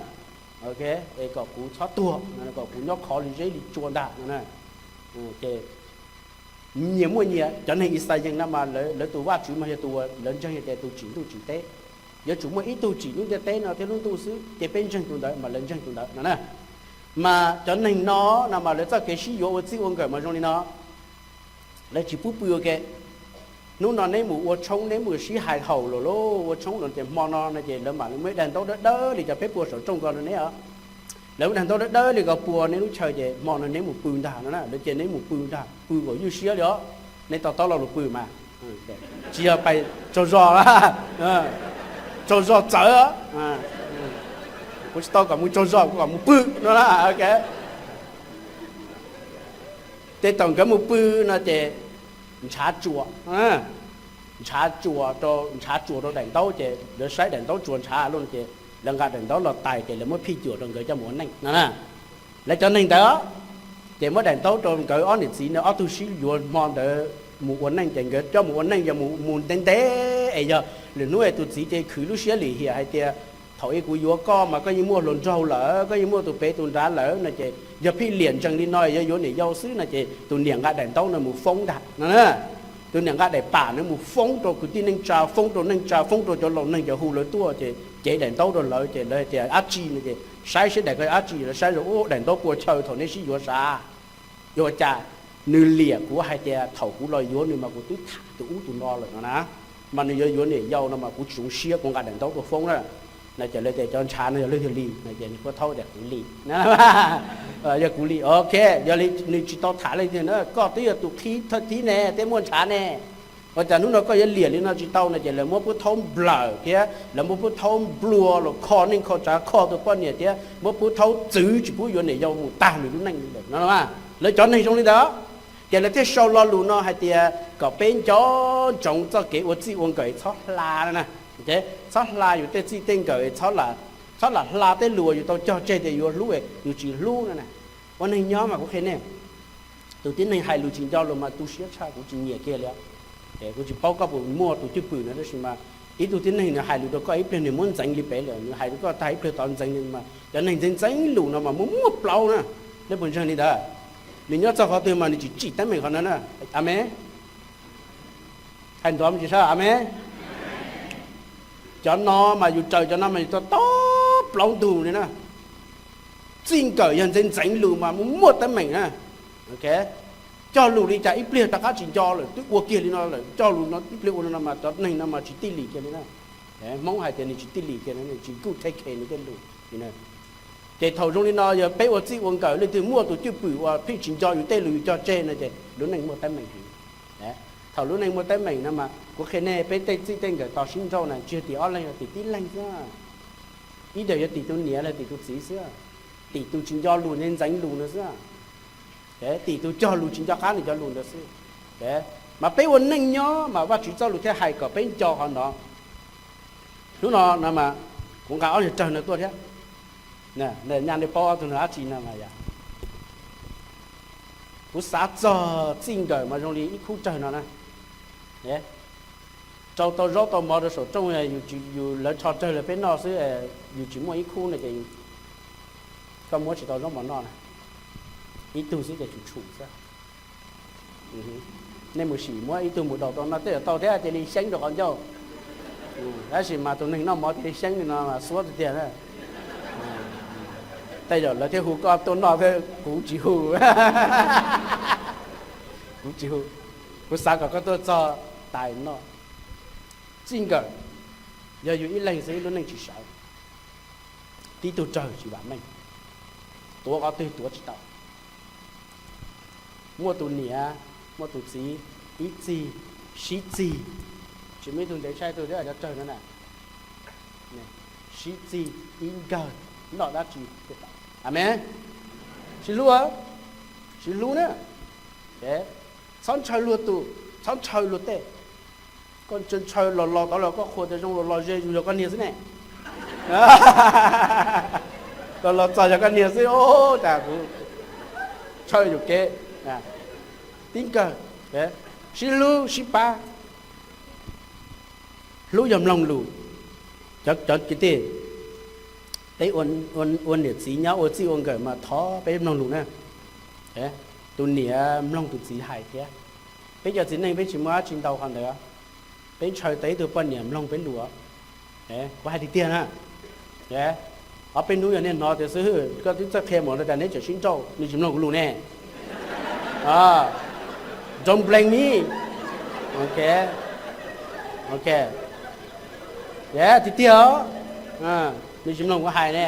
Es kom kuv txhob tuag, kom kuv nyob khov li zeb li tsua ntag no na. Ces nyias muaj nyias, cov neeg Ixayees no mas lawv tus vaj tswv mas yog tus uas lawv ntseeg tias tus tsim ntuj tsim teb. Yuav tsum muaj ib tug tsim lub ntiaj teb no thiab lub ntuj xwb, ces peb ntseeg tus ntawd mas lawv ntseeg tus ntawd no na. Mas cov neeg no, no mas lawv txoj kev sib yuav ua txij ua nkawm mas zoo li no. Lawv tsis pub pw ua ke. Hnub no neb mus ua tshoob, neb mus sib hais haum lawm lauj, ua tshoob lawm ces hmo no no ces lawv mam li muab daim ntaub dawb dawb li cov peb pua saum rooj ko rau neb os. Lawv muab daim ntaub dawb dawb li ko pua neb lub chaw ces hmo no neb mus pw ntag no na, lawv cia neb mus pw ntag, pw kom ywj siab li os. Neb to taub lo lus pw mas tsis yog pais tsaug zog, tsaug zog txawv. Kuv tsis tau kom mus tsaug zog, kuv kom mus pw no na. Ces thaum nkawd mus pw no ces ntshav tsuas, ntshav tsuas rau, ntshav tsuas rau daim ntaub ces lawv saib daim ntaub tsuas ntshav lawm ces lawv nqa daim ntaub los tais ces lawv muab phij cuam rau nkawd coj mus ua neej no na. Lawv cov neeg ntawd ces muab daim ntaub rau nkawd ob niam txiv no ob tug sib yuav hmo ntawd mus ua neej ces nkawd coj mus ua neej yog mus mus ntev ntev es yog lwm hnub es tus txiv ces khwv lub siab lim hiam hais tias thaum ub kuv yuav koj mas koj yeej muaj hluas nraug lawm, koj yeej muaj tus pem tus nrad lawm no ces yog phij liam ntsees li no yog yuav niam yau xwb no ces tus niam nqa daim ntaub no mus foob ntag no. Tus niam nqa daim pam no mus foob rau kwv tij neej tsa, foob rau neej tsa, foob rau cov laus neeg cov hu lawv tuaj ces cev daim ntaub rau lawv ces lawv hais tias dab tsi no ces saib seb daim ko dab tsi, lawv saib zoo, ub, daim ntaub pua chaw thaum neb sib yuav sav. Yuav ua cas nws liam kuv hais tias thaum kuv los yuav nws mas kuv twb tham tus ub tus no lawm no na, mas nws yuav yuav niam yau no mas kuv tsis zoo siab, kuv nqa daim ntaub tuaj foob na. No ces lawv tias cov ntshav no yog leej twg li no ces nws puab thaub tias kuv li. Yog kuv li, ok, yog li nws tsis tau tham leej twg na, koj twb yog tus qhib thawj thib ne, twb muaj ntshav ne. Ua cas hnub no koj yuav liam li no tsis tau no ces lawv muab puab thaub nplawm thiab lawv muab puab thaub nplua los kho neej kho tsav kho tus poj niam thiab muab puab thaub txwv tsis pub yuav niam yau mus tag nws lub neej li ntawd no. Lawv cov neeg zoo li ntawd ces lawv thiaj sau lo lus no hais tias kom peb nco ntsoov txoj kev ua txij ua nkawm txhob hla na. Txhob hla yus tej txij tej nkawm, txhob lam hla tej lus uas yus tau cog tseg tias yuav hlub yus tsis hlub no na. Ua neeg nyob mas kuv qhia nej, tus tib neeg hais lus tsis nco lus mas tu siab tshaj, kuv tsis nyiam kiag li. Kuv tsis paub koj puas muaj tus cwj pwm no tab sis mas ib tug tib neeg nws hais lus rau koj ib pliag nws muab ntxeev li pem lawm, nws hais rau koj tag ib pliag tod ntxeev li mas cov neeg ntxeev ntxeev lus no mas muaj muaj plaub na. Nej puas ntseeg li ntawd? Nws nyob txog qhov twg mas nws tsis tsim teeb meem qhov no na. Amees. Hais nrov tsis sab, amees. Cov no mas yus raws cov no mas yus tau tob plaub ntug li na. Txij nkawm yog ntxeev ntxeev lus mas muaj muaj teeb meem na. Cog lus li cas ib pliag rov qab tsis nco lawm, twb ua kiag li no lawm, cog lus no ib pliag ua li no mas cov neeg no mas tsis tij lim kiag li na. Hmoob hais tias nws tsis tij lim kiag, nws tsis good take care nws tej lus. Ces thaum zoo li no yog peb ua txij ua nkawm leej twg muaj tus cwj pwm uas pheej tsis nco yus tej lus yus cog tseg no ces lub neej muaj teeb meem heev. Thaum lub neej muaj teeb meem no mas kuv qhia nej, peb tej txij tej nkawm tos sib nrauj na tsis yog tim ob leeg, yog tim tib leeg xwb. Ib yam yog tim tus niam los tim tus txiv xwb, tim tus tsis nco lus ntxeev ntxeev lus no xwb, tim tus cog lus tsis nco qab nws cov lus ntawd xwb. Mas peb ua neej nyob mas Vajtswv txoj lus thiaj hais kom peb nco qhov no. Hnub no no mas kuv nqa ob niag rawg no tuaj thiab. Nyaj nej paub ob tug no dab tsi no mas yog, kuv xav txog txij nkawm mas zoo li ib khub rawg no na. Rau tau zaub tau mov rau saum rooj, yus, lawv rho rawg los peb noj xwb, yus tsis muaj ib khub no ces koj muab tsis tau zaub mov noj na. Ib tug xwb ces tshum tshum xwb. Nej mus sim muab ib tug mus daus tau noj tej zaum tau thiab cia li xyeeb rau qhov ncauj. Tab sis mas tus neeg noj mov cia li xyeeb li no mas xuab tiag tiag na. Tej zaum lawv thiaj hu koj tuaj noj thiab, kuv tsis hu. Kuv tsis hu. Kuv xav kom koj tuaj txog tais noj. Txij nkawm, yog yus ib leeg xwb lub neej tsis sawv. Tib tug rawg tsis vam meej, tuav qhov twg tuav tsis tau. Muaj tus niam, muaj tus txiv, ib txig, sib txig, tsis muaj ib tug ntev tshaj ib tug thiab cov rawg no na. Sib txig ib nkawg, noj dab tsi? Amees. Sib hlub, sib hlub na. Txhob ntshaw luag tus, txhob ntshaw luag tej. Koj ntshaw los los tod los koj qhuas tias zoo los los ze zus yog koj niag xwb ne. Los los txog yog koj niag xwb, cas kuv ntshaw yuam kev. Tib kawg, sib hlub sib pab. Hlub yog mloog lus. Cov kwv tij, peb ua niam txiv nyob ua txij ua nkawm mas thov peb mloog lus na. Tus niam mloog tus txiv hais thiab. Peb cov txiv neej peb tsis muaj dab tsi ntau qhov ntawd. Peb ntshaw tau ib tug poj niam mloog peb lus. Kuv hais tiag tiag na. Ob peb hnub yog nej hnov tias xwb, koj twb txawj qhia mus no cas neb tseem sib nrauj, nws tsis mloog kuv lus ne. Don't blame me. Ok. Tiag tiag os. Nws tsis mloog kuv hais ne.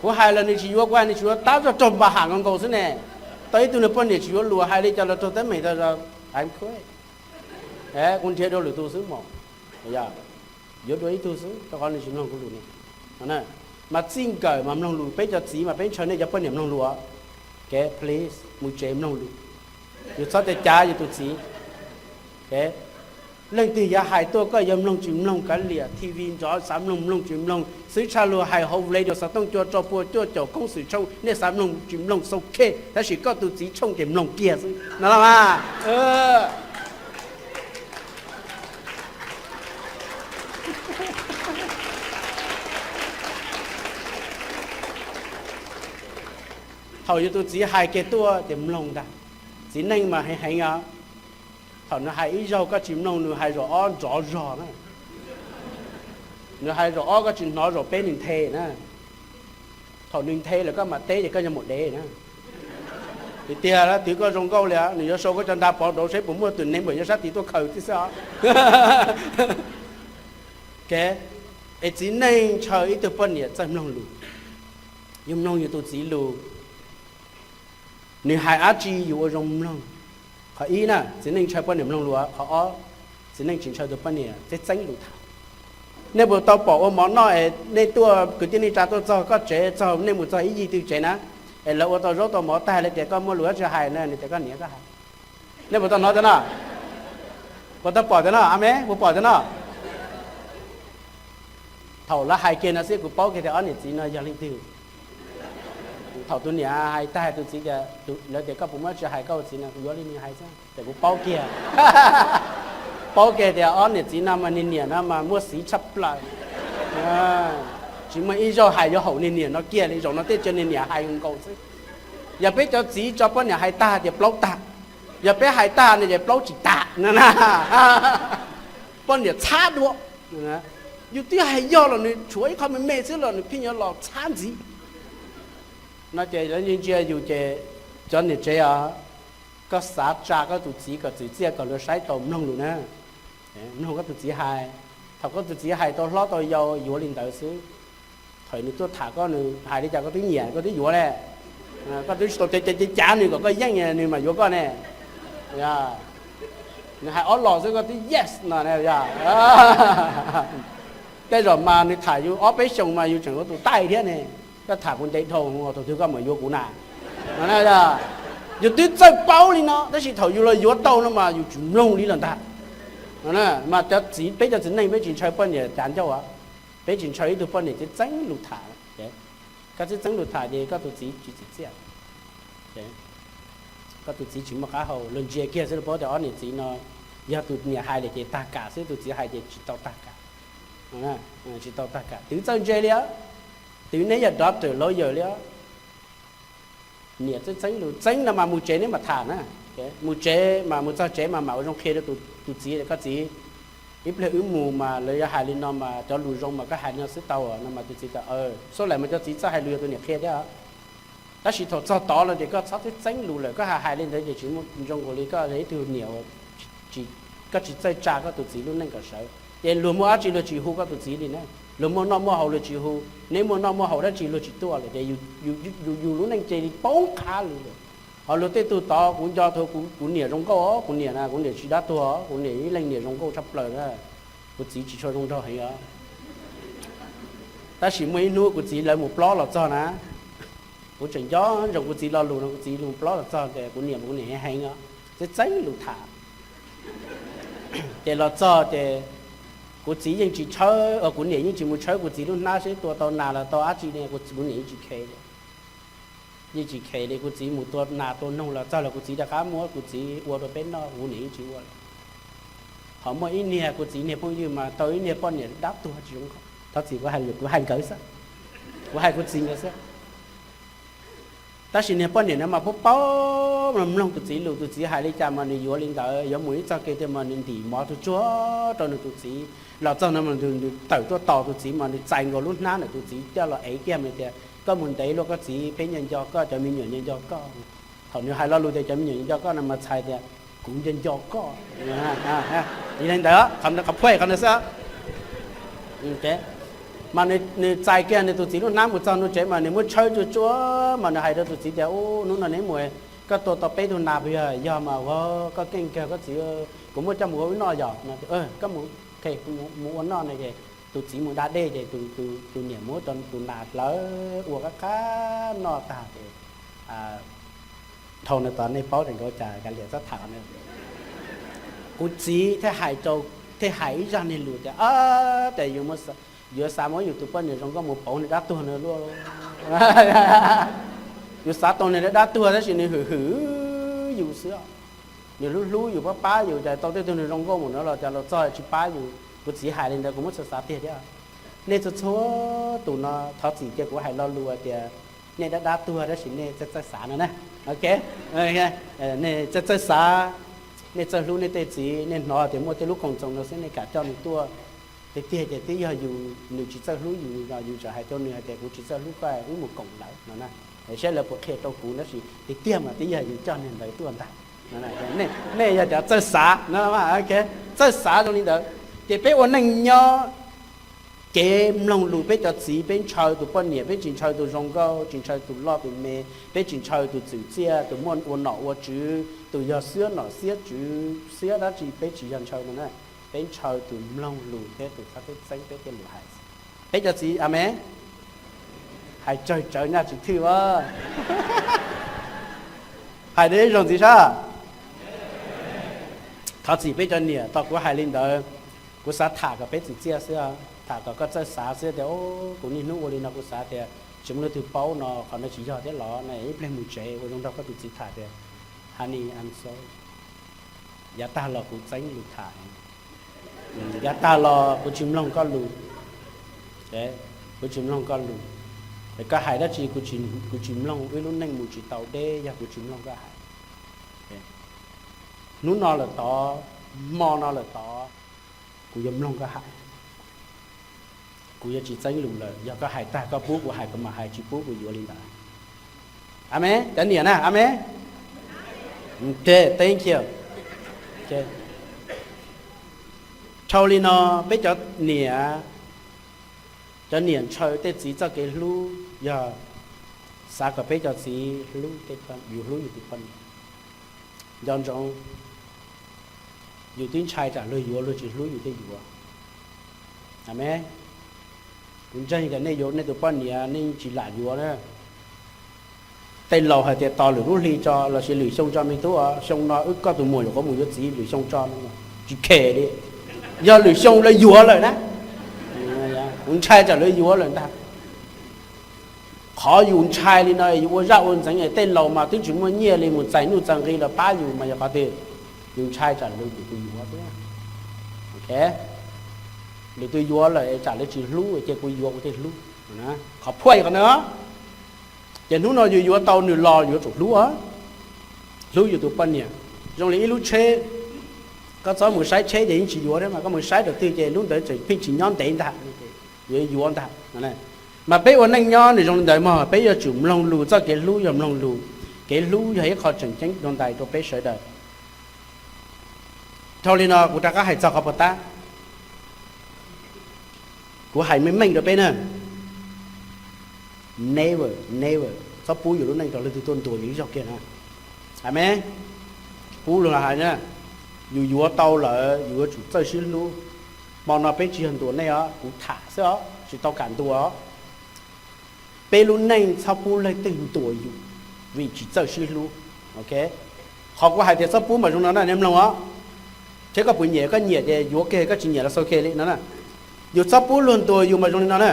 Kuv hais los nws tsis yuav, kuv hais nws tsis yuav, tab zoj raug npa ham nkaus nkaus xwb ne. Tau ib tug niag poj niam tsis yuav lus hais li cas los raug teeb meem tas zog. Kuv nrhiav dua lwm tus xwb mas. Yuav dua ib tug xwb rau qhov nws tsis mloog kuv lus ne. Mas txij nkawm mas mloog lus, peb cov txiv mas peb ntshaw nej cov poj niam mloog lus. Ok, please, mus tsev mloog lus. Yus txhob tias cav yus tus txiv. Leej twg yuav hais tuaj koj yuav mloog tsis mloog kav liam, T V nrov xav mloog mloog tsis mloog, xwb tshaj luag hais hauv radio xov tooj cua rau pua cuaj caum koob xwm tshooj, nej xav mloog tsis mloog xau khej, tab sis koj tus txiv tshooj ces mloog kiag xwb no los mas. Thaum yus tus txiv hais kiag tuaj ces mloog ntag. Txiv neej mas heev heev os. Thaum nws hais ib zaug koj tsis mloog, nws hais zaum ob nrov zog na. Nws hais zaum ob koj tsis hnov, zaum peb nws nthe na. Thaum nws nthe lawm koj mam teb ces koj yuav mus dev na. Tiag tiag twv koj zoo nkauj li, nws yuav sau koj cov nra pov nraud seb puas muaj tus neeg npam nyob sab tid tuaj khaws tib xwb os. Es txiv neej ntshaw ib tug poj niam txawj mloog lus. Yus mloog yus tus txiv lus, nws hais dab tsi yus ua zoo mloog. Qhov ib na, txiv neej ntshaw poj niam mloog lus. Qhov ob, txiv neej tsis ntshaw tus poj niam txeeb txeeb lus tham. Nej puas tau pom ua mov noj es nej tuaj kwv tij neej tsa tuaj txog koj tsev, txog nej mus txog ib yig twg tsev na, es lawv ua tau zaub tau mov tag li tias koj muaj lus dab tsi hais na, nws tias koj niam koj hais. Nej puas tau hnov tias no? Puas tau pom tias no? Amees, puas pom tias no? Thaum lawv hais kiag no xwb kuv paub kiag tias ob niam txiv no yog leej twg. Thaum tus niam hais tag tus txiv tias, lawv tias koj puas muaj dab tsi hais koj tus txiv no, kuv yuav li nws hais xwb ces kuv paub kiag. Paub kiag tias ob niam txiv no mas niag niam no mas muaj xiv tshaj plaws. Tsis muaj ib zaug hais yuav haum niag niam no kiag li, zaum no tej cia niag niam hais nkaus xwb. Yog peb cov txiv tso poj niam hais tag tias plaub tag, yog peb hais tag no ces plaub tsis tas no na. Poj niam txhab dua. Yus twb hais yog los nws tshuav ib qho me me xwb los nws pheej yuav los txhab ntxiv. No ces lawv ntsia ntsia yus ces cov niam tsev os, koj xav tsa koj tus txiv kom txwm txiaj kom luag saib tau mloog lus na. Mloog koj tus txiv hais. Thaum koj tus txiv hais tau hlob tau yau yuav li ntawd xwb. Thaum nws tuaj tham koj, nws hais li cas koj twb nyiam koj twb yuav li. Koj twb tsis tau cav cav cav nws kom koj yeej nws mam yuav koj ne. Nws hais ob los xwb koj twb yes no. Tej zaum mas nws tham yus ob peb xyoos mas yus tseem ua tus taij thiab ne. Koj tham kuv ntev dhau, thaum twg koj mam yuav kuv na? Yus twb txawj paub li no tab sis thaum yus los yuav tau no mas yus tsis mloog li lawm ntag. Mas cov txiv, peb cov txiv neej peb tsis ntshaw poj niam cav ncauj, peb tsis ntshaw ib tug poj niam txeeb txeeb lus tham. Koj txeeb txeeb lus tham ces koj tus txiv tsis txwm txiaj, koj tus txiv tsis muaj qab hau. Luag ntsia kiag xwb los paub tias ob niam txiv no yog tus niam hais lawm ces tag kam xwb, tus txiv hais ces tsis tau tag kam. Tsis tau tag kam, twv txawj ntse li os. Twv neb yog doctor lawyer li os. Niam txeeb txeeb lus txeeb no mas mus tsev neb mam tham na. Mus tsev mas mus txog tsev mas mam ua zoo qhia rau tus txiv, koj txiv, ib pliag wb mus mas lawv yuav hais li no mas cov lus zoo mas koj hais li no xwb tau no mas tus txiv tias, xub laim mas cov txiv txawj hais lus yog tus niam qhia thiab. Tab sis thaum txog tod no ces koj txhob txeeb txeeb lus lawm, koj hais hais li ntawd ces tsis muaj zoo nkaus li koj yog ib tug niam uas koj tsis txawj tsa koj tus txiv lub neej kom sawv. Ces luag muaj dab tsi luag tsis hu koj tus txiv li na. Luag muaj noj muaj haus luag tsis hu, neb muaj noj muaj haus dab tsi luag tsis tuaj lawm ces yus lub neej cia li poob qab li lawm. Ho luag tej tug tod kuv nco thaum kuv niam zoo nkauj, kuv niam na, kuv niam tsis dab tuag, kuv niam ib leej niam zoo nkauj tshaj plaws na. Kuv txiv tsis tshua zoo nraug heev os. Tab sis muaj ib hnub kuv txiv lawv mus plob los txog na, kuv tseem nco ntsoov kuv txiv lo lus no, kuv txiv mus plob los txog tias kuv niam, kuv niam heev os, txeeb txeeb lus tham. Ces los txog ces kuv txiv yeej tsis tshawb, kuv niam yeej tsis mus tshawb kuv txiv lub hnab seb tua tau nas los tau dab tsi ne, kuv niam yeej tsis khe li. Yeej tsis khe li, kuv txiv mus tua nas tua noog los txog los kuv txiv rov qab muab kuv txiv ua rau peb noj, kuv niam yeej tsis ua li. Ho muaj ib niag kuv txiv niag phooj ywg mas tau ib niag poj niam dab tuag tsis zoo nkauj, thov txim kuv hais, kuv hais nkawd xwb, kuv hais kuv txiv nkawd xwb. Tab sis niag poj niam no mas paub paub mloog tus txiv lus, tus txiv hais li cas mas nws yuav li ntawd, yuav mus ib txoj kev twg mas nws ntim mov tsuag tsuag rau nws tus txiv. Los txog no mas nws tawm tuaj tos tus txiv mas nws txais nkaus lub hnab ntawm tus txiv coj los ev kiag mas tias, koj mus ntev luaj koj txiv, peb nco nco koj, cov me nyuam nco nco koj. Thaum nws hais lo lus tias cov me nyuam nco nco koj no mas txhais tias kuv nco nco koj. Li ntawd, qhov phuaj qhov ntawd xwb. Mas nws txais kiag nws tus txiv lub hnab mus txog ntua tsev mas nws muab tshawb tsuag tsuag mas nws hais rau tus txiv tias, ub, hnub no neb mus, koj tua tau peb tug nas puas yog? Yog mas, ua koj keej kawg koj txiv, kuv muab coj mus ua wb noj yom. Koj mus, mus ua noj no ces tus txiv mus da dej ces tus niam muab rau tus nas hlawv ua qab qab noj tag ces dhau no tod nej paub tseem nkaus cas kav liam txhob tham. Kuv txiv thiaj hais rau, thiaj hais ib zaj niag lus tias, tes yuav xav muab yus tus poj niam zoo nkauj mus pauv niag dab tuag no luaj. Yus xav tau niag dab tuag tab sis nws hwm hwm yus xwb, nws hlub hlub yus pab pab yus, cas tau tej tug niag zoo nkauj mus no los cas los txog tsis pab yus. Kuv txiv hais li ntawd kuv muab xav xav tiag thiab. Nej txhua txhua tus no thov txim cia kuv hais lo lus tias nej dab dab tuag tab sis nej txawj txawj xav no na. Ok, nej txawj txawj xav, nej txawj hlub nej tej txiv, nej hnov tias muaj tej lub koom txoos no xwb nej kam coj nws tuaj. Tiag tiag ces twb yog yus, nws tsis txawj hlub yus los yus txawm hais rau nws hais tias kuv tsis txawj hlub koj, wb mus koom lawm no na, saib lawv puas qhia rau kuv, tab sis tiag tiag mas twb yog yus coj niag ntawd tuaj ntag. Nej yog cov txawj xav no, txawj xav zoo li ntawd. Ces peb ua neej nyob, kev mloog lus peb cov txiv, peb ntshaw tus poj niam, peb tsis ntshaw tus zoo nkauj, tsis ntshaw tus loj tus me, peb tsis ntshaw tus txwm txiaj, tus muaj ua nom ua tswv, tus yog xiab nom xiab tswv xiab dab tsi, peb tsis yog ntshaw no na. Peb ntshaw tus mloog lus thiab tus txhob txeeb peb tej lus hais. Peb cov txiv, amees. Hais tsawg tsawv nyaj tsis thwj a. Hais deb zoo txiv sab. Thov txim peb cov niam, tau kuv hais li ntawd, kuv xav tham kom peb txwm txiaj xwb, tham kom koj txawj xav xwb tias, kuv niaj hnub ua li no kuv xav tias tsis muaj leej twg paub no, qhov no tsis yog thiab los na, ib pliag mus tsev ua zoo nrog koj tus txiv tham tias, honey, I'm sorry, yav tag los kuv txeeb lus tham, yav tag los kuv tsis mloog koj lus, kuv tsis mloog koj lus, koj hais dab tsi kuv tsis mloog, wb lub neej mus tsis tau deb yog kuv tsis mloog koj hais. Hnub no lawm tod, hmo no lawm tod, kuv yuav mloog koj hais, kuv yuav tsis txeeb lus lawm, yog koj hais tag koj pub kuv hais kuv mam hais, tsis pub kuv yuav li ntawd. Amees, cov niam na, amees. Thank you. Dhau li no, peb cov niam, cov niam ntshaw tej txiv txoj kev hlub yog xav kom peb cov txiv hlub, yus hlub yus tus poj niam. Nco ntsoov, yus twb ntshai tsam luag yuav luag tsis hlub yus thiaj yuav. Amees. Kuv ntseeg tias nej yuav nej tus poj niam nej tsis lam yuav na. Tej laus hais tias tos lwm lub hli tso lossis lwm xyoo tso me tub, xyoo no wb koj tus muam yuav qhuav mus yuav txiv, lwm xyoo tso, tsis khem li. Yog lwm xyoo lawv yuav lawm na, kuv ntshai tsam lawv yuav lawm ntag. Qhov yus ntshai li no yus ua zaj ua ntxeev, tej laus mas twb tsis muaj nyiaj li mus txais nuj txais nqi los pab yus mas yog qhov twg? Yus ntshai tsam lwm tus yuav xwb. Lwm tus yuav lawm tsam lawv tsis hlub, cia kuv yuav kuv thiaj hlub. Qhov phuaj qhov no. Ces hnub no yus yuav tau nws los yuav tsum hlub, hlub yus tus poj niam. Zoo li ib lub tsheb, koj txhob mus saib tsheb ces yeej tsis yuav thiab mas, koj mus saib rau twg ces lub ntawd tseem pheej tsis nyob ntev ntag, yuav yuav ntag. Mas peb ua neej nyob nws zoo li ntawd mog, peb yuav tsum mloog lus, txoj kev hlub yog mloog lus, kev hlub yog ib qho tseem ceeb dua ntais rau peb sawv daws. Dhau li no kuv rov qab hais txog qhov puas tab, kuv hais meej meej rau peb na, never, never txhob pub yus lub neej rau leej twg tuaj ntuas yus ib zaug kiag na. Amees. Pub lus hais na, yus yuav tau lawm yus yuav tsum txawj sib hlub. Hmo no peb tsis yog ntuas nej os, kuv tham xwb os, tsis tau kam ntuas os. Peb lub neej txhob pub leej twg ntuas yus vim tsis txawj sib hlub. Qhov kuv hais tias txhob pub mas zoo no na nej mloog os. Thiab koj puas nyiam, koj nyiam ces yuav kiag, koj tsis nyiam los xaus kiag li no na. Yus txhob pub luag ntuas yus mas zoo li no na.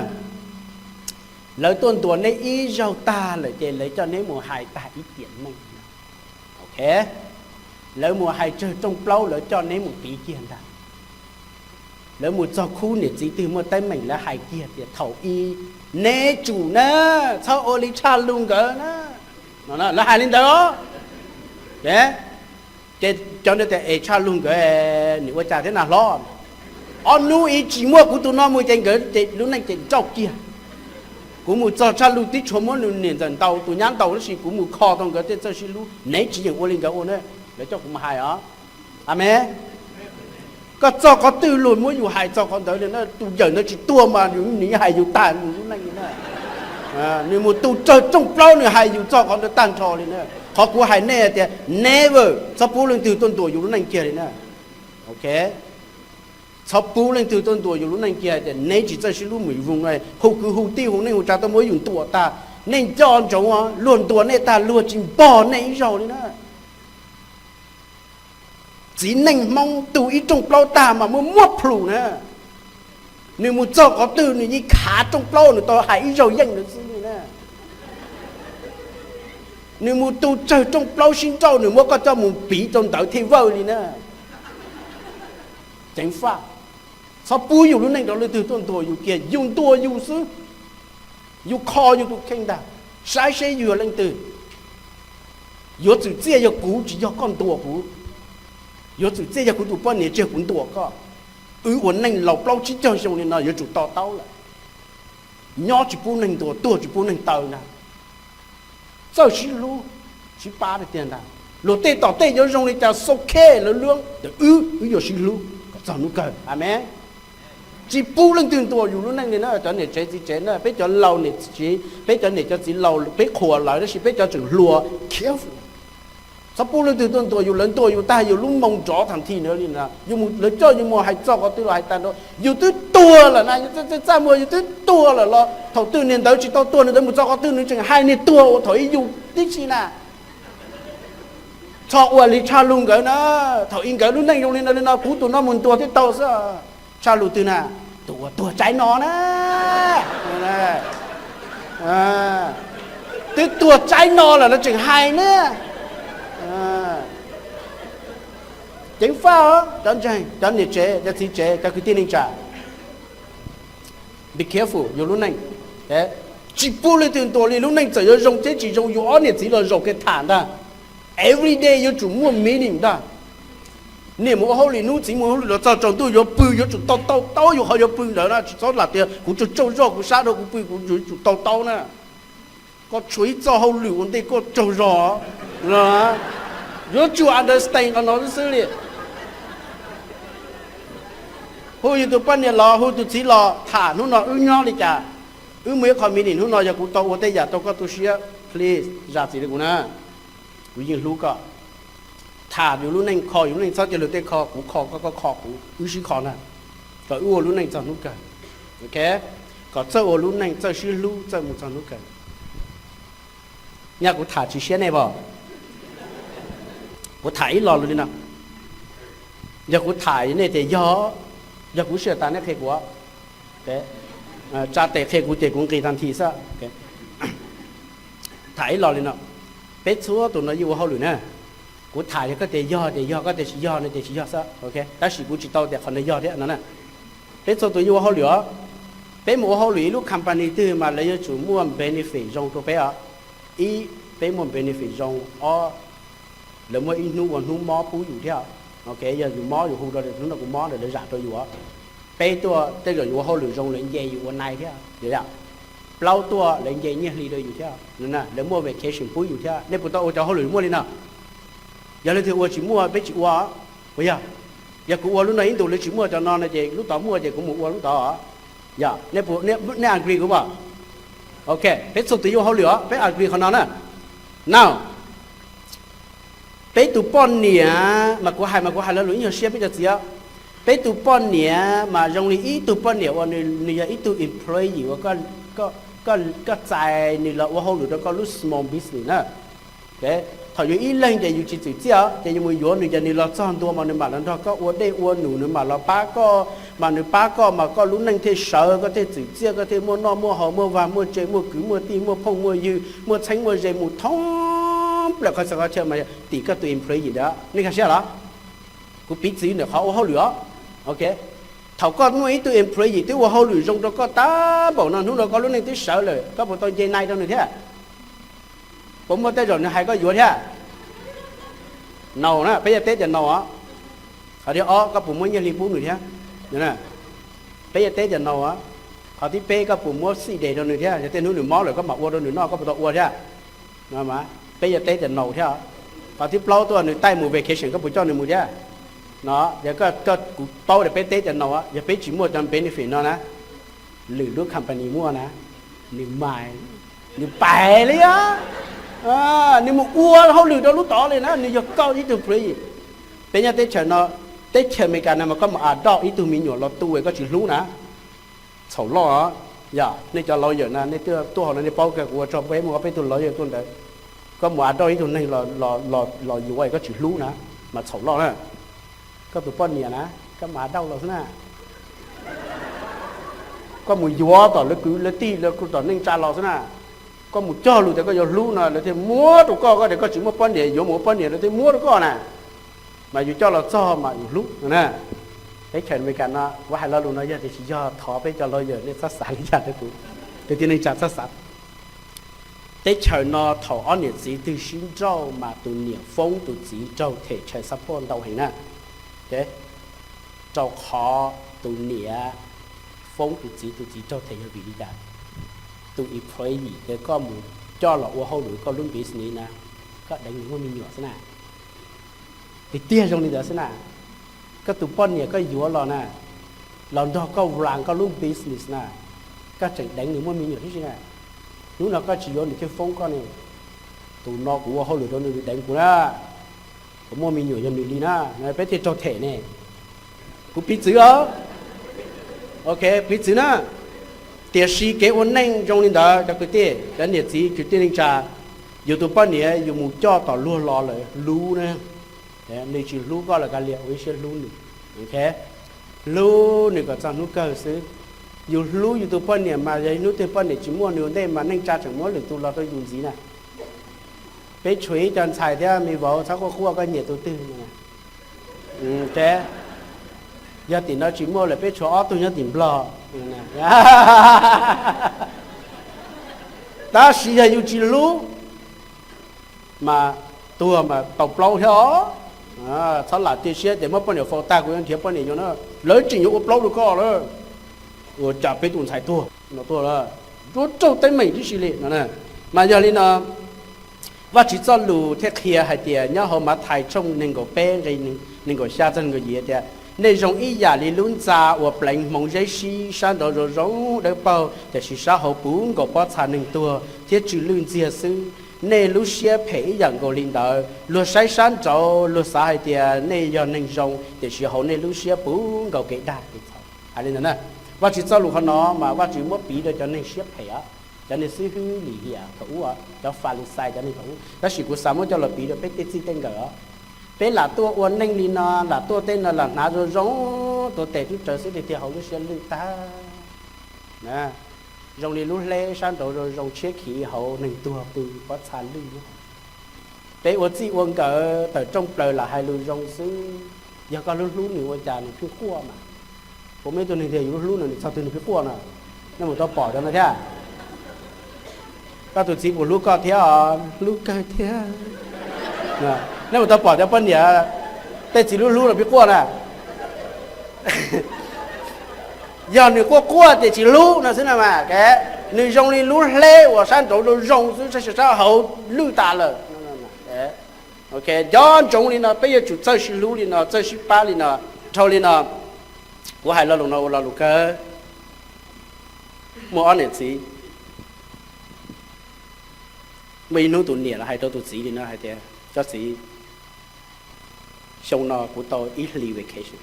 Lawv tuaj ntuas neb ib zaug tag lawm ces lawv coj neb mus hais tag ib tiam neej. Ok, lawv mus hais tsawg rooj plaub lawv coj neb mus piv kiag ntag. Lawv mus txog khub niam txiv twg muaj teeb meem lawv hais kiag tias thaum i neb tsum na, txhob ua li tshaj lug nkawd na. Lawv hais li ntawd os. Ces cov ntawd tias es tshaj lug nkawd nws ua cas thiab na hlob? Ob hnub i tsis muaj kuv tus no mus ces nkawd ces lub neej ces nrauj kiag. Kuv mus txog tshaj lug tib tshuav muab nws niam ntxawm ntaus, tus nyab ntaus, tab sis kuv mus kho tau nkawd tej txawj sib hlub, neb tsis yeem ua li nkawd ua na. Lawv coj kuv mus hais os. Amees. Koj txog qhov twg luag muab yus hais txog qhov ntawd li na, tus yawm ntawd tsis tuag mas nws hais yus tag nws lub neej li na. Nws mus tu tsawg rooj plaub nws hais yus txog qhov ntawd tag nrho li na. Qhov kuv hais nej tias never, txhob pub leej twg tuaj ntuas yus lub neej kiag li na. Ok, txhob pub leej twg tuaj ntuas yus lub neej kiag tias neb tsis txawj sib hlub mus yus voos, hu kwv hu tij hu neej hu tsa tuaj muab yus ntuas tag. Nej nco ntsoov, luag ntuas nej tag luag tsis npog nej ib zaug li na. Txiv neej Hmoob tu ib rooj plaub tag mas muaj muab plhus na. Nws mus txog qhov twg nws yeej khav rooj plaub, nws tau hais ib zaug yeej ntawd xwb li na. Nws mus tu tsawg rooj plaub sib nrauj nws muab koj coj mus piv rau ntawd thiaj vawj li na. Ceev faj, txhob pub yus lub neej rau leej twg tuaj ntuas yus kiag, yus ntuas yus xwb. Yus kho yus tus kheej ntag, saib seb yus yog leej twg. Yuav txwm txiaj yog kuv tsis yog koj ntuas kuv. Yuav txwm txiaj yog kuv tus poj niam tsis yog kuv ntuas koj. Wb ua neej laus plaub tsib caug xyoo li no yuav tsum to taub lawm. Nyob tsis pub neeg ntuas, tuag tsis pub neeg taw ntag. Txawj sib hlub, sib pab tiag tiag ntag. Luag tej tom tej yuav zoo li cas xau khe lawv luab, wb wb yuav sib hlub kom txog hnub kawg. Amees. Tsis pub leej twg ntuas yus lub neej li na, cov niam tsev txiv tsev na, peb cov laus niam tsev, peb cov niam cov txiv laus peb qhuas lawv tab sis peb cov tseem hluas, careful. Txhob pub leej twg tuaj ntuas yus, lawv ntuas yus tag yus lub moo nrov tag nthi na li na, lawv coj yus mus hais txog qhov twg los hais tag nrho, yus twb tuag lawm na, yus txaj muag yus twb tuag lawm los thaum twg niag ntawd tsis tau tuag, niag ntawd mus txog qhov twg nws tseem hais niag tuag uas thaum ub yus tib si na. Txhob ua li tshaj lug nkawd na, thaum ub nkawd lub neej zoo li no li no kuv tus no mus ntuas thiaj tau xwb. Tshaj lug twg na? Tus uas tuag tsaib no na. Twb tuag tsaib no lawm lawv tseem hais na. Ceev faj os cov ntseeg, cov niam tsev, cov txiv tsev, cov kwv tij neej tsa. Be careful yus lub neej. Tsis pub leej twg ntuas li, lub neej txawm yuav zoo thiab tsis zoo yus ob niam txiv los zaum kiag tham ntag. Every day yuav tsum muaj meeting ntag. Niaj mus ua hauj lwm, hnub txiv mus hauj lwm los txog tsaus ntuj yuav pw yuav tsum tau tau taub yus qhov yuav pw ntawd na, tsis txhob lam tias kuv tsaug tsaug zog kuv sab dhau kuv pw kuv yuav tsum tau taub na. Koj tshuav ib txoj hauj lwm ua ntej koj tsaug zog, yuav tsum understand qhov no xwb li. Hu yus tus poj niam los hu tus txiv los tham hnub no wb nyob li cas. Wb muaj ib qho meeting hnub no yog kuv tau ua tej yam rau koj tu siab, please zam txim rau kuv na. Kuv yeej hlub koj. Tham yus lub neej, kho yus lub neej, txhob cia luag tej kho, kuv kho koj, koj kho kuv, wb sib kho na, kom wb ua lub neej txog hnub kawg. Ok, kom txawj ua lub neej, txawj sib hlub, txawj mus txog hnub kawg. Nyaj kuv tham tsis siab nej as. Kuv tham ib lo lus li no. Yog kuv tham nej tias yog, yog kuv sib tham nej qhia kuv, tsa tes qhia kuv ces kuv nqis tag nthi xwb. Tham ib lo li no, peb txhua tus no yeej ua hauj lwm na. Kuv tham yog koj tias yog ces yog, koj tias tsis yog no ces tsis yog xwb. Tab sis kuv tsis tau tias qhov no yog thiab no na. Peb txhua tus yeej ua hauj lwm os. Peb mus ua hauj lwm ib lub company twg mas lawv yuav tsum muaj benefit zoo rau peb os. Ib, peb muaj benefit zoo. Ob, lawv muaj ib hnub ua hnub mob pub yus thiab. Ok, yog yus mob yus hu rau hnub no kuv mob ntawm lawv zam rau yus os. Peb tuaj tej zaum yus ua hauj lwm zoo lawv nce yus ua nai thiab. Plaub tuaj lawv nce nyiaj hli rau yus thiab, lawv muaj vacation pub yus thiab. Nej puas tau ua cov hauj lwm muaj li no? Yog leej twg ua tsis muaj peb tsis ua. Puas yog? Yog kuv ua lub no ib ntus lawv tsis muaj cov no no ces lub tod muaj ces kuv mus ua lub tod. Yog, nej agree kuv pom? Ok, peb txhua tus yeej ua hauj lwm os, peb agree qhov no na. Now, peb tus poj niam mas kuv hais mas kuv hais lo lus ib nyuag siab peb cov txiv. Peb tus poj niam mas zoo li ib tug poj niam uas nws yog ib tug employee uas koj txais nws los ua hauj lwm rau koj lub small business na. Thaum yus ib leeg ces yus tsis txwm txiaj ces yus mus yuav nws ces nws los txog ntua mas nws mam los nrog koj ua dej ua num, nws mam los pab koj, mas nws pab koj mas koj lub neej thiaj sawv, koj thiaj txwm txiaj, koj thiaj muaj noj muaj haus, muaj vaj muaj tse, muaj kwv muaj tij, muaj phooj muaj ywg, muaj txheeb muaj ze mus thoob plaws qhov txhia qhov chaw mas tim koj tus employee ntawd. Nej nkag siab los? Kuv piv txwv ntawm qhov ua hauj lwm os. Ok, thaum koj muaj ib tug employee twb ua hauj lwm zoo rau koj tag npaum no, hnub no koj lub neej twb sawv lawm, koj puas tau nce nai rau nws thiab? Puas muaj tej zaum nws hais koj yuav thiab? No na, peb yuav teb tias no os. Qhov thib ob, koj puas muab nyiaj hli pub nws thiab? Peb yuav teb tias no os. Qhov thib peb, koj puas muab sick day rau nws thiab? Yog tej hnub nws mob lawm koj mam ua rau nws noj, koj puas tau ua thiab? Peb yuav teb tias no thiab. Qhov thib plaub tuaj, nws taij mus vacation koj puas coj nws mus thiab? No, yog koj, kuv paub tias peb teb tias no, yog peb tsis muaj cov benefit no na, lwm lub company muaj na, nws mas, nws pais li os. Nws mus ua hauj lwm rau lub tod li na, nws yog koj ib tug employee. Peb nyob teb chaws no, teb chaws Amelikas no mas koj mus adopt ib tug me nyuam los tu es koj tsis hlub na, txhaum loj. Yog nej cov lawyer na, nej tuaj hauv no nej paub kawg, kuv ua tsaug peb muaj ob peb tug lawyer tuaj ntawd. Koj mus adopt ib tug neeg los yuav es koj tsis hlub na, mas txhaum loj na. Koj tus poj niam na, koj mus adopt los xwb na. Koj mus yuav tom lawv kwv lawv tij lawv tom neej tsa los xwb na. Koj mus cog lus tias koj yuav hlub no lawv thiaj muab rau koj, koj tias koj tsis muaj poj niam yuav mus ua poj niam lawv thiaj muab rau koj na. Mas yus coj los txog mas yus hlub no na. Teb chaws Amelikas no kuv hais lo lus no yog tias tsis yog thov peb cov lawyer nej txhob xav li cas rau kuv, kwv tij neej tsa txhob xav. Teb chaws no thaum ob niam txiv twg sib nrauj mas tus niam foob tus txiv raug them child support ntau heev na. Rau qhov tus niam foob tus txiv, tus txiv raug them yog vim li cas? Tus employee uas koj mus coj los ua hauj lwm koj lub business na, koj deev nws muaj me nyuam xwb na. Tiag tiag zoo li ntawd xwb na. Koj tus poj niam koj yuav los na, los nrog koj run koj lub business na, koj tseem deev nws muaj me nyuam tib si na. Hnub no koj tsis yuav nws thiaj foob koj ne. Tus no kuv ua hauj lwm rau nws, nws deev kuv na. Kuv muaj me nyuam yog nws li na, peb thiaj raug them ne. Kuv piv txwv os. Ok, piv txwv na. Tiam sis kev ua neej zoo li ntawd cov kwv tij, cov niam txiv kwv tij neej tsa, yus tus poj niam yus mus coj tom luag los lawm hlub na. Nws tsis hlub koj los kav liam, ua ib siab hlub nws. Hlub nws kom txog hnub kawg xwb. Yus hlub yus tus poj niam mas yog hnub twg poj niam tsis muaj nws ua ntej mas neej tsa tseem muab lwm tus los rau yus ntxiv na. Peb tshuav ib co ntxhais thiab me vauv, txhob quaj quaj, koj nyiam tus twg? Yog tim no tsis muaj lawm peb tshuav ob tug nyob tim Nplog. Tab sis yog yus tsis hlub mas tuag mas tau plaub thiab os. Txhob lam cia siab tias muab poj niam faus tag kuv yuav nrhiav poj niam yuav na. Lawv tseem yuav ua plaub rau koj lawm. Ua cas peb tus ntxhais tuag no tuag lawm, ua raug teeb meem tib si li no. Mas yog li no, Vajtswv txoj lus thiaj qhia hais tias nyob hauv Mathais tshooj nees nkaum peb nqe nees nkaum xya txog nees nkaum yim tias, nej zoo ib yam li lub ntxa uas pleev hmoov zeb sib, sab nraud zoo zoo dawb paug, tiam sis sab hauv puv nkaus pob txha neeg tuag thiab tsw lwj ntxiag xwb. Nej lub siab phem ib yam nkaus li ntawd. Luag saib sab nraud luag xav hais tias nej yog neeg zoo, tiam sis hauv nej lub siab puv nkaus kev dag kev txhaum. Hais li ntawd na, Vajtswv txoj lus qhov no mas Vajtswv muab piv rau cov neeg siab phem os, cov neeg xib hwb lim hiam thaum ub, cov Falixais cov neeg thaum ub. Tab sis kuv xav muab coj los piv rau peb tej txij tej nkawm os. Peb lam tuaj ua neej li no, lam tuaj tej no lam hnav zoo zoo, tuav tes tub tsawv xwb tiag tiag hauv lub siab lwj tag. Zoo li lub hleb sab nraud zoo zoo, tshiab khiv hauv neeg tuag pw pob txha lwj. Peb ua txij ua nkawm tawm rooj plaws lam hais lus zoo xwb, yog koj hlub hlub nws ua cas nws pheej quaj mas. Puas muaj ib tug neeg tias yus hlub hlub nws, nws txog twg nws pheej quaj na? Nej mus tau pom cov no thiab? Koj tus txiv puas hlub koj thiab? Hlub kawg thiab. Nej mus tau pom cov poj niam tej txiv hlub hlub los pheej quaj na? Yog nws quaj quaj ces tsis hlub no xwb na mas. Nws zoo li lub hleb uas sab nraud zoo zoo xwb, sab hauv lwj tas lawm. Nco ntsoov li no, peb yuav tsum txawj sib hlub li no, txawj sib pab li no, dhau li no. Kuv hais lo lus no ua lo lus kawg. Muaj ob niam txiv, muaj ib hnub tus niam los hais rau tus txiv li no hais tias, koj txiv, xyoo no kuv tau ib hlis vacation,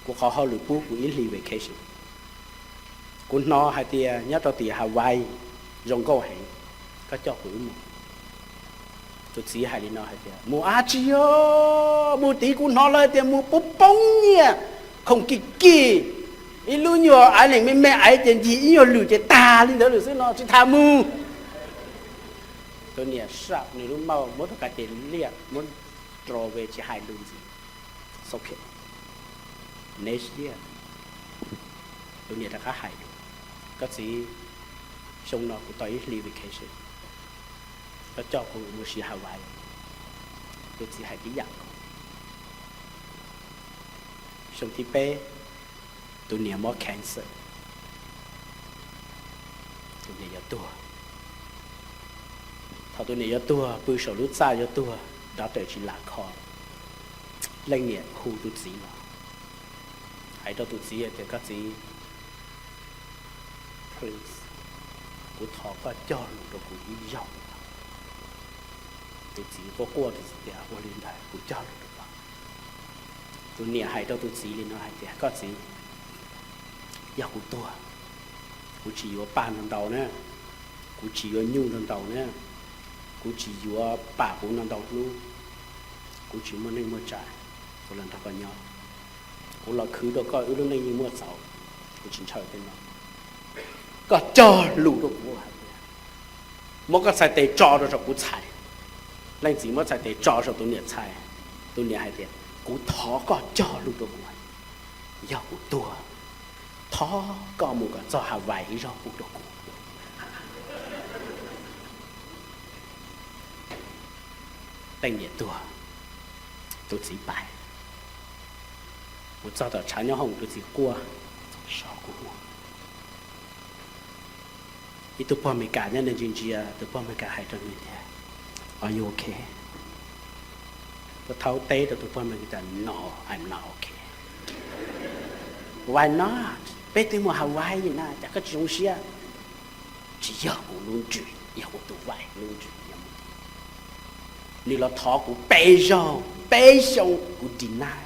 kuv qhov hauj lwm pub kuv ib hlis vacation. Kuv hnov hais tias nyob rau tim Hawaii zoo nkauj heev, koj coj kuv wb mus. Tus txiv hais li no hais tias, mus dab tsi os, mus tid kuv hnov lawv tias mus poob poob nyiaj, khoom kim kim, ib lub nyuag aiv lees me me aiv ces ncig ib nyuag lwm ces tag li ntawd lawm xwb no tsis tham mus. Tus niam sam nws lub mauj muab rau ka ces liaj muab rau ve tsis hais lus ntxiv. Next year, tus niam rov qab hais, koj txiv, xyoo no kuv tau ib hli vacation, koj coj kuv mus si Hawaii. Tus txiv hais tib yam nkaus. Xyoo thib peb, tus niam mob cancer, tus niam yuav tuag. Thaum tus niam yuav tuag, pw saum lub txaj yuav tuag, doctor tsis lam kho, leej niam hu tus txiv los, hais rau tus txiv tias, koj txiv, please, kuv thov koj cog lus rau kuv ib zaug. Tus txiv quaj quaj tus txiv tias, ua li ntawd kuv cog lus rau koj. Tus niam hais rau tus txiv li no hais tias, koj txiv, yog kuv tuag, kuv tsis yuav paj ntau ntau na, kuv tsis yuav nyuj ntau ntau na, kuv tsis yuav pam kuv ntau ntau hnub, kuv tsis muaj neej muaj tsav, kuv los nrog koj nyob, kuv los khwv rau koj wb lub neej yeej muaj txaus, kuv tsis ntshaw tej no. Koj cog lus rau kuv hais tias, muab koj txhais tes tso rau saum kuv txhais. Leej txiv muab txhais tes tso saum tus niam txhais. Tus niam hais tias, kuv thov koj cog lus rau kuv, yog kuv tuag, thov koj mus kom txog Hawaii ib zaug pub rau kuv. Leej niam tuag, tus txiv pais. Mus txog tom tshav nyob hoom, tus txiv quaj, so kuv ua. Ib tug pog Amelikas nyob ntsia ntsia, tus pog Amelikas hais rau nws tias, are you okay? Tus thaub teb rau tus pog Amelikas tias, no, I'm not okay. Why not? Peb twb mus Hawaii na, cas koj tsis zoo siab? Tsis yog kuv lub ntsws, yog kuv tus vaim lub ntsws. Nws los thov kuv peb zaug, peb xyoo kuv deny.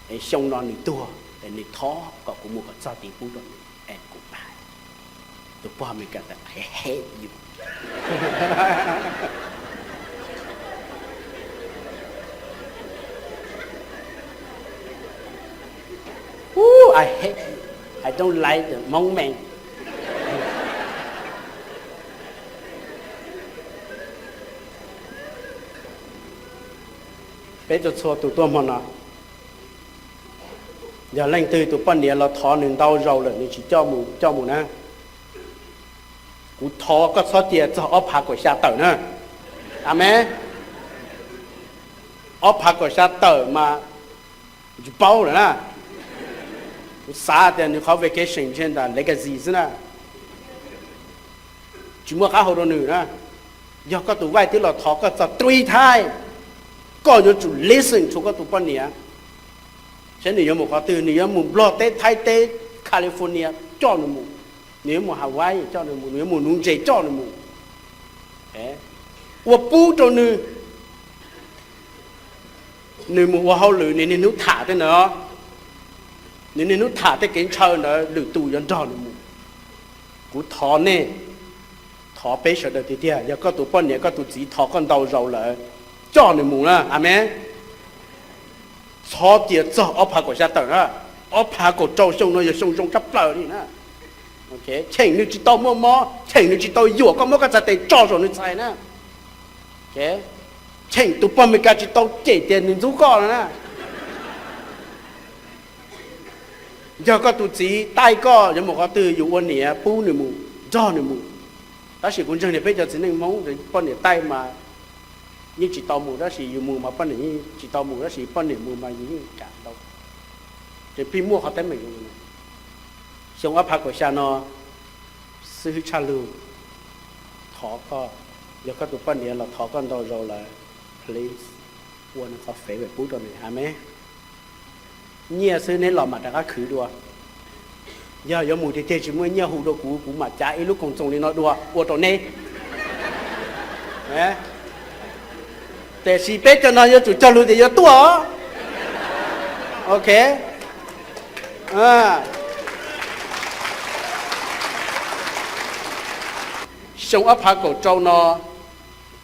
Es xyoo no nws tuag, es nws thov kom kuv mus kom txog tid pub rau nws, es kuv pais. Tus pog Amelikas tias, I hate you. Ooh, I hate you. I don't like the Hmong man. Peb txhua txhua tus tuaj hmo no, yog leej twg tus poj niam los thov nws ntau zaus lawm nws tsis coj mus, coj mus na, kuv thov koj txhob cia txog ob phav kaum xya tawm na. Amees. Ob phav kaum xya tawm mas tsis paub lawm na. Kuv xav tias nws qhov vacation ntshe ntawm legacy xwb na, tsis muaj qab hau rau nws na. Yog koj tus vaim twb los thov koj txog three times, koj yuav tsum listen to koj tus poj niam. Saib nws yuav mus qhov twg, nws yuav mus Nplog teb, Thaib teb, California coj nws mus, nws yuav mus Hawaii coj nws mus, nws yuav mus nuv ntses coj nws mus, ua pub rau nws. Nws mus ua hauj lwm nws niaj hnub tham tej ntawd, nws niaj hnub tham tej kev ntshaw ntawd, lwm tus yuav nrog nws mus. Kuv thov nej, thov peb sawv daws tiag tiag, yog koj tus poj niam koj tus txiv thov koj ntau zaus lawm, coj nws mus na. Amees. Txhob cia txog ob phav kaum xya tawm na. Ob phav kaum rau xyoo no yog xyoo zoo tshaj plaws li na. Cheem nws tsis tau muaj mob, cheem nws tsis tau yuam, koj muab koj txhais tes tso saum nws txhais na. Cheem tus pog Amelikas tsis tau cem tias nws ntxub koj no na. Yog koj tus txiv taij koj yuav mus qhov twg yus ua niam pub nws mus, nrog nws mus. Tab sis kuv ntseeg tias peb cov txiv neej Hmoob poj niam taij mas yeej tsis tau mus, tab sis yus mus mas poj niam yeej tsis tau mus, tab sis poj niam mus mas yus yeej kam ntau. Ces pheej muaj qhov teeb meem. Xyoo ob phav kaum xya no xib hwb Tshaj Lug, thov koj, yog koj tus poj niam los thov koj ntau zaus lawm, please, ua nws qhov favor pub rau nws. Amees. Nyiaj xwb neb los mam rov qab khwv dua. Yog yuav mus tiag tiag tsis muaj nyiaj hu rau kuv, kuv mam cav ib lub koom txoos li no dua ua rau neb. Tiam sis peb cov no yuav tsum cog lus tias yuav tuaj. Ok. Xyoo ob phav kaum rau no,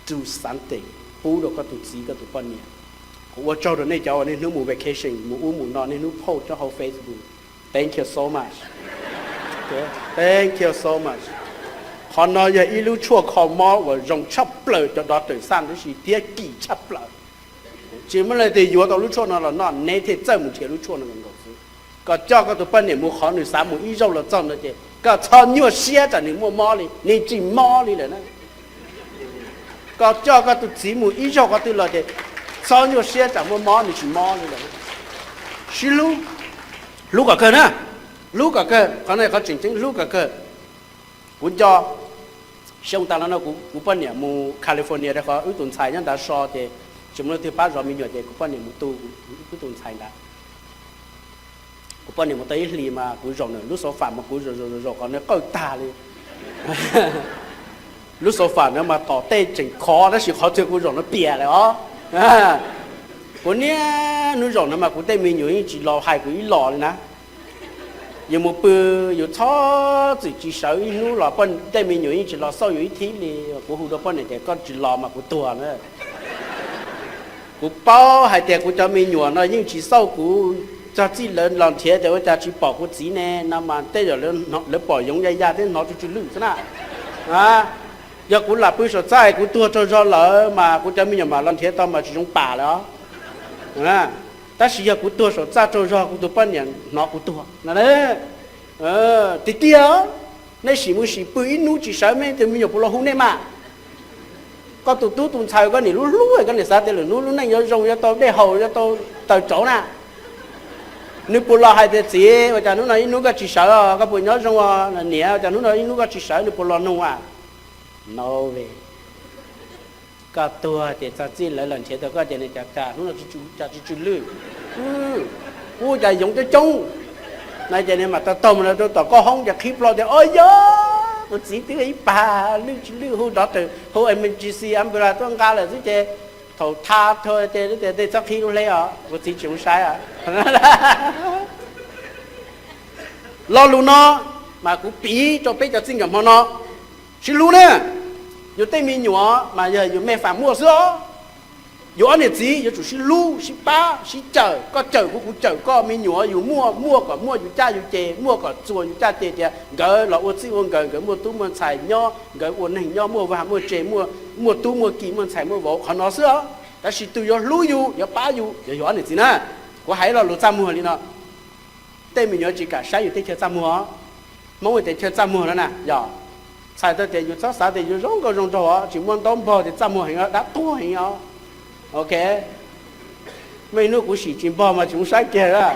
do something. pub rau koj tus txiv koj tus poj niam. Kuv ua tsaug rau nej cov uas niaj hnub mus vacation mus ub mus no niaj hnub post rau hauv Facebook. Thank you so much. Thank you so much. Qhov no yog ib lub tshuaj kho mob uas zoo tshaj plaws cov doctor xaj tab sis thiab kim tshaj plaws. Tsis muaj leej twg yuav tau lub tshuaj no los noj, neb thiaj txawj mus nrhiav lub tshuaj no nkaus xwb. Koj coj koj tus poj niam mus qhov nws xav mus ib zaug los txog no ces koj txhob nyuaj siab tsam nws muaj mob li, nws tsis mob li lawm na. Koj coj koj tus txiv mus ib zaug qhov twg los ces txhob nyuaj siab tsam muaj mob, nws tsis mob li lawm. Sib hlub, hlub kom kawg na, hlub kom kawg, qhov no qhov tseem ceeb hlub kom kawg. Kuv nco xyoo tas los no kuv poj niam mus California rau qhov wb tus ntxhais nyob ntav so ces tsis muaj leej twg pab zov me nyuam ces kuv poj niam mus tu wb tus ntxhais ntawd. Kuv poj niam mus tau ib hlis mas kuv zaum nws lub sofa mas kuv zaum zaum zaum zaum qhov nws qawj tag li. Lub sofa na mas tom tej tseem khov tab sis qhov twg kuv zaum no piam lawm os. Kuv niaj hnub zaum no mas kuv tej me nyuam yeej tsis los hais kuv ib los li na. Yus mus pw, yus txhob txwm tsis sawv ib hnub los tej me nyuam yeej tsis los xauj yus ib thib li. Kuv hu rau poj niam tias koj tsis los mas kuv tuag na. Kuv paub hais tias kuv cov me nyuam no yeej tsis xauj kuv txog txij lawv los nrhiav tias ua cas tsis pom kuv txiv ne no mas tej zaum lawv pom yoov ya ya thiab hnov tsw tsw lwj xwb na. Yog kuv lam pw saum txaj kuv tuag tsaug zog lawm mas kuv cov me nyuam mam los nrhiav tau mas tsis zoo pam lawm os. Tab sis yog kuv tuag saum txaj tsaug zog kuv tus poj niam hnov kuv tuag no. Tiag tiag, nej sim mus sim pw ib hnub tsis sawv nej tus me nyuam puas los hu nej mas? Koj tus tub tus ntxhais koj niam lub hlub koj niam xav tias lwm hnub lub neej yuav zoo yuav tau dej haus yuav tau taws tsauv na. Nws puas los hais tias txiv ua cas hnub no ib hnub koj tsis sawv, koj puas nyob zoo os niam, ua cas hnub no ib hnub koj tsis sawv, nws puas los nug a? No, koj tuag ces txog txij lawv los nrhiav tau koj ces nws cas cas hnub no cas tsw tsw lwj, ub cas yoov coob coob. No ces nws mam tau taug mus rau tom koj hoob ces qhib plho tias o yog kuv txiv twb ib pag lwj tsis lwj hu doctor hu emergency ambulance tuaj nqa lawm xwb ces thaum tha tha ces tias tej txhob qhib lub hleb os kuv txiv tsis zoo saib. Lo lus no mas kuv piv rau peb cov txij nkawm hmo no sib hlub na. Yus tej me nyuam mas yog yus mej fam muaj xwb os. Yus ob niam txiv yuav tsum sib hlub sib pab sib cawm, koj cawm kuv kuv cawm koj, me nyuam yus muaj muaj kom muaj yus caj yus ces, muaj kom txuas yus caj ces tias nkawd los ua txij ua nkawm, nkawd muaj tub muaj ntxhais nyob, nkawd ua neeg nyob muaj vaj muaj tse, muaj tub muaj ki muaj ntxhais muaj vauv, qhov no xwb os. Tab sis tus yuav hlub yus yuav pab yus yog yus ob niam txiv na. Kuv hais lo lus txaj muag li no, tej me nyuam tsis kam saib yus tej chaw txaj muag. Hmoob tias chaw txaj muag no na yog, txhais tau tias yus txhob xav tias yus zoo nkauj zoo nraug os, tsis muaj ntaub npog tias txaj muag heev os, dab tuag heev os. Ok, muaj ib hnub kuv sim tsis npog mas tsis mus saib kiag a.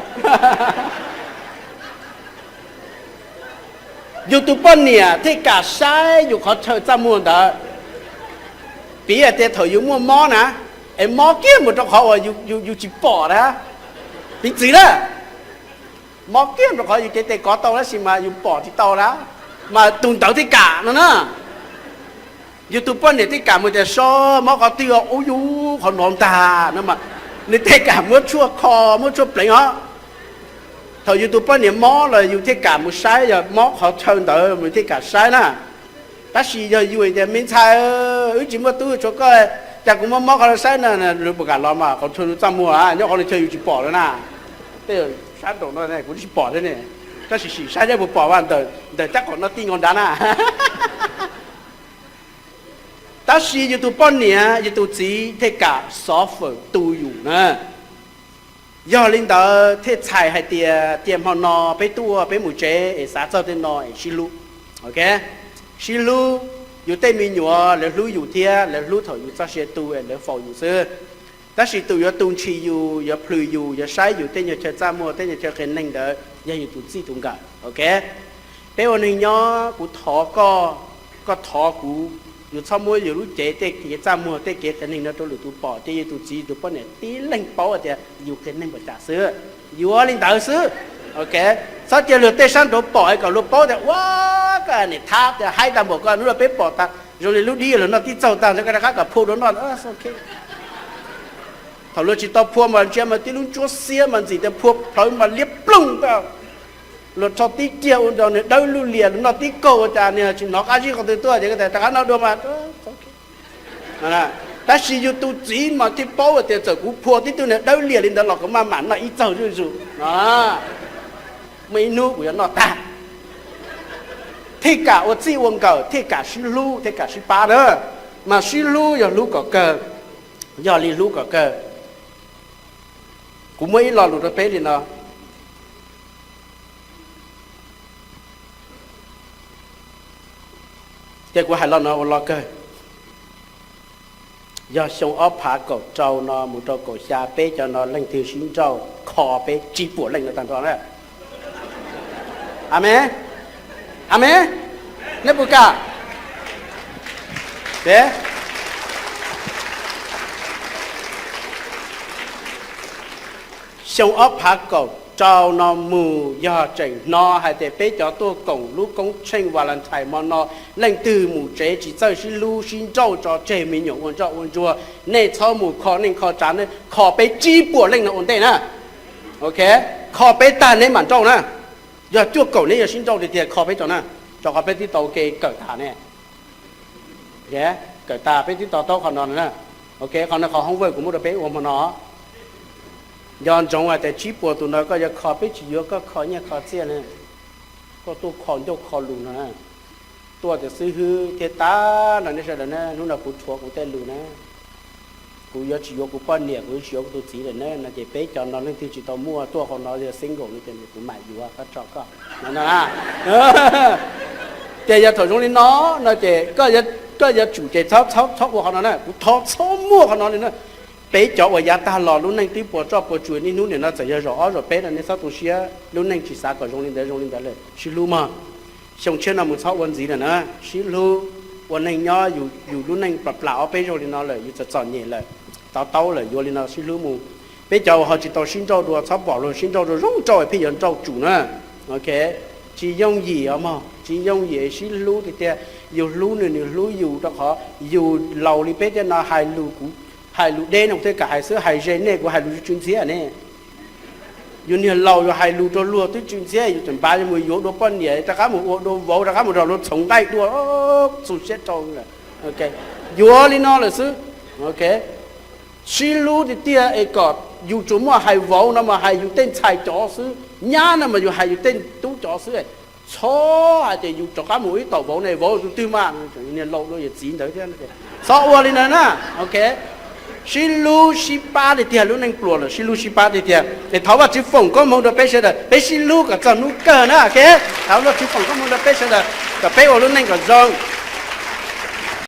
Yus tus poj niam thiaj kam saib yus qhov chaw txaj muag ntawd. Piv hais tias thaum yus muaj mob na, es mob kiag mus rau qhov uas yus tsis pom na, piv txwv na, mob kiag rau qhov yus cev tes kov tau tab sis mas yus pom tsis tau na, mas tus ntawd thiaj kam no na. Yus tus poj niam thiaj kam mus tias so mob qhov twg ub yus qhov no ntag no mas, nws thiaj kam muab tshuaj kho muab tshuaj pleev os. Thaum yus tus poj niam mob los yus thiaj kam mus saib, yog mob qhov chaw ntawd mas thiaj kam saib na. Tab sis yog yus tias me ntxhais, wb tsis muaj tub tshuav koj, cas kuv mob mob qhov no saib na, puas kam los mas qhov chaw txaj muag nyob qhov no chaw yus tsis pom lawm na. Tej sab nraum no kuv tsis pom thiab ne, tab sis sim saib saib puas pom ntawm tab qhov no tij nkaus nrad na. Tab sis yus tus poj niam yus tus txiv thiaj kam xov fawm tu yus na. Yog li ntawd thiaj txhais hais tias cia hmo no peb tuaj peb mus tsev es xav txog tej no es sib hlub. Ok, sib hlub, yus tej me nyuam lawv hlub yus thiab lawv hlub thaum yus txoj sia tu es lawv faus yus xwb. Tab sis tus yuav tu ntshis yus, yuav plhws yus, yuav saib yus tej nyuag chaw txaj muag tej nyuag chaw qias neeg ntawd yog yus tus txij tus nkawm. Ok, peb ua neeg nyob kuv thov koj, koj thov kuv, yus txhob muab yus lub cev tej kev txaj muag tej kev qias neeg no rau lwm tus pom ces yus tus txiv yus tus poj niam tib leeg paub tias yus qias neeg npaum cas xwb. Yuav li ntawd xwb. Ok, txhob cia luag tej sab nraud pom es kom luag paub tias ua, koj niam thab tias haib tag npaum koj, hnub no peb pom tas zoo li lub dib luag noj tib txaug tag ntawd koj rov qab kom phua rau noj. Thaum luag tsis tau phua mas ntsia mas tib lub ntsuab xiab mas ntxim tias phua plhawv mas liab ploog koj. Luag rho tib kiag ua rau nws dawb lug lias, luag noj tib kaug ua cas nws tsis hnov qab zib qhov twg tuaj ces koj tias rov qab noj dua mas. Tab sis yus tus txiv mas thiaj paub tias txawm kuv phua tib tug niag dawb lias li ntawd los kuv maj mam noj ib txaug zuj zus no. Muaj ib hnub kuv yuav noj tag. Thiaj kam ua txij ua nkawm, thiaj kam sib hlub, thiaj kam sib pab na. Mas sib hlub yog hlub kom kawg, yog li hlub kom kawg. Kuv muaj ib lo lus rau peb li no, ces kuv hais lo no ua lo kawg. Yog xyoo ob phav kaum rau no mus rau kaum xya, peb cov no leej twg sib nrauj kho peb tsib puas leej no tag nrho na. Amees. Amees. Neb puas kam? Xyoo ob phav kaum rau no mus yog tseem hnov hais tias peb cov tuaj koom lub koob tsheej Valentine hmo no, leej twg mus tsev tsis txawj sib hlub sib nrauj tso tseg me nyuam ua ntsoj ua ntsuag, nej txhob mus kho neej kho tsav, kho peb tsib puas leej no ua ntej na. Kho peb tag neb mam nrauj na. Yog cuaj kaum neb yuav sib nrauj tiag tiag kho peb tso na, rau qhov peb twb tau ua ke kawm tas ne. Kawm tas peb twb to taub qhov no na. Ok, qhov no qhov hoob vawj kuv muab rau peb ua hmo no. Nco ntsoov hais tias tsib puas tus no koj yuav kho, peb tsis yuav koj kho nyiaj kho txiaj na, koj tuaj kho ncauj kho lus no na. Tuaj tias xib hwb thiab tag no nej sawv daws na, hnub no kuv rhuav kuv tej lus na, kuv yuav tsis yuav kuv poj niam, kuv yuav tsis yuav kuv tus txiv lawm na, no ces peb cov no leej twg tsis tau muaj tuaj hauv no yog single no ces kuv mam yuav, koj tso koj no na. Ces yog thaum zoo li no, no ces koj yuav tsum ces txhob, txhob ua qhov no na, kuv thov txhob muaj qhov no li na. Peb cov uas yav tag los lub neej twb puas tsuaj puas tsuas, niaj hnub nim no txawm yog zaum ob zaum peb no nej txhob tu siab, lub neej tsis xav kom zoo li ntawd zoo li ntawd lawm, sib hlub mog. Xyoo tshiab no mus txhob ua ntxiv lawm na, sib hlub ua neej nyob, yus lub neej plam plam ob peb zaug li no lawm, yus txom txom nyem lawm, to taub lawm, yuav li no sib hlub mus. Peb cov uas ho tsis tau sib nrauj dua txhob pom luag sib nrauj dua zoo nrauj pheej yuav nrauj tsum na. Ok, tsis yooj yim os mog, tsis yooj yim sib hlub tiag tiag. Yus hlub nws, nws hlub yus, rau qhov yus laus li peb tej no hais lus, kuv hais lus deb no kuv thiaj kam hais xwb, hais ze nej kuv hais lus tsw ntxhiab ne. Yus niag laus yus hais lus rau luag twb tsw ntxhiab, yus tseem npaj mus yuav dua poj niam, rov qab mus ua dua vauv, rov qab mus nrog luag txhoov nqaij dua, txog siab rau. Yuav li no lawm xwb. Sib hlub tiag tiag es kom yus tsuas muaj hais vauv no mas hais yus tej ntxhais cov xwb, nyab no mas yus hais yus tej tub cov xwb. Txhob hais tias yus rov qab mus ib tom vauv ne, vauv tus twg mas niag laus dua yawm txiv ntawd thiab. Txhob ua li ntawd na. Ok, sib hlub sib pab tiag tiag, lub neej pluas lawm sib hlub sib pab tiag tiag. Es thov Vajtswv foom koob hmoov rau peb sawv daws, peb sib hlub kom txog hnub kawg na. Ok, thov Vajtswv foom koob hmoov rau peb sawv daws kom peb ua lub neej kom zoo.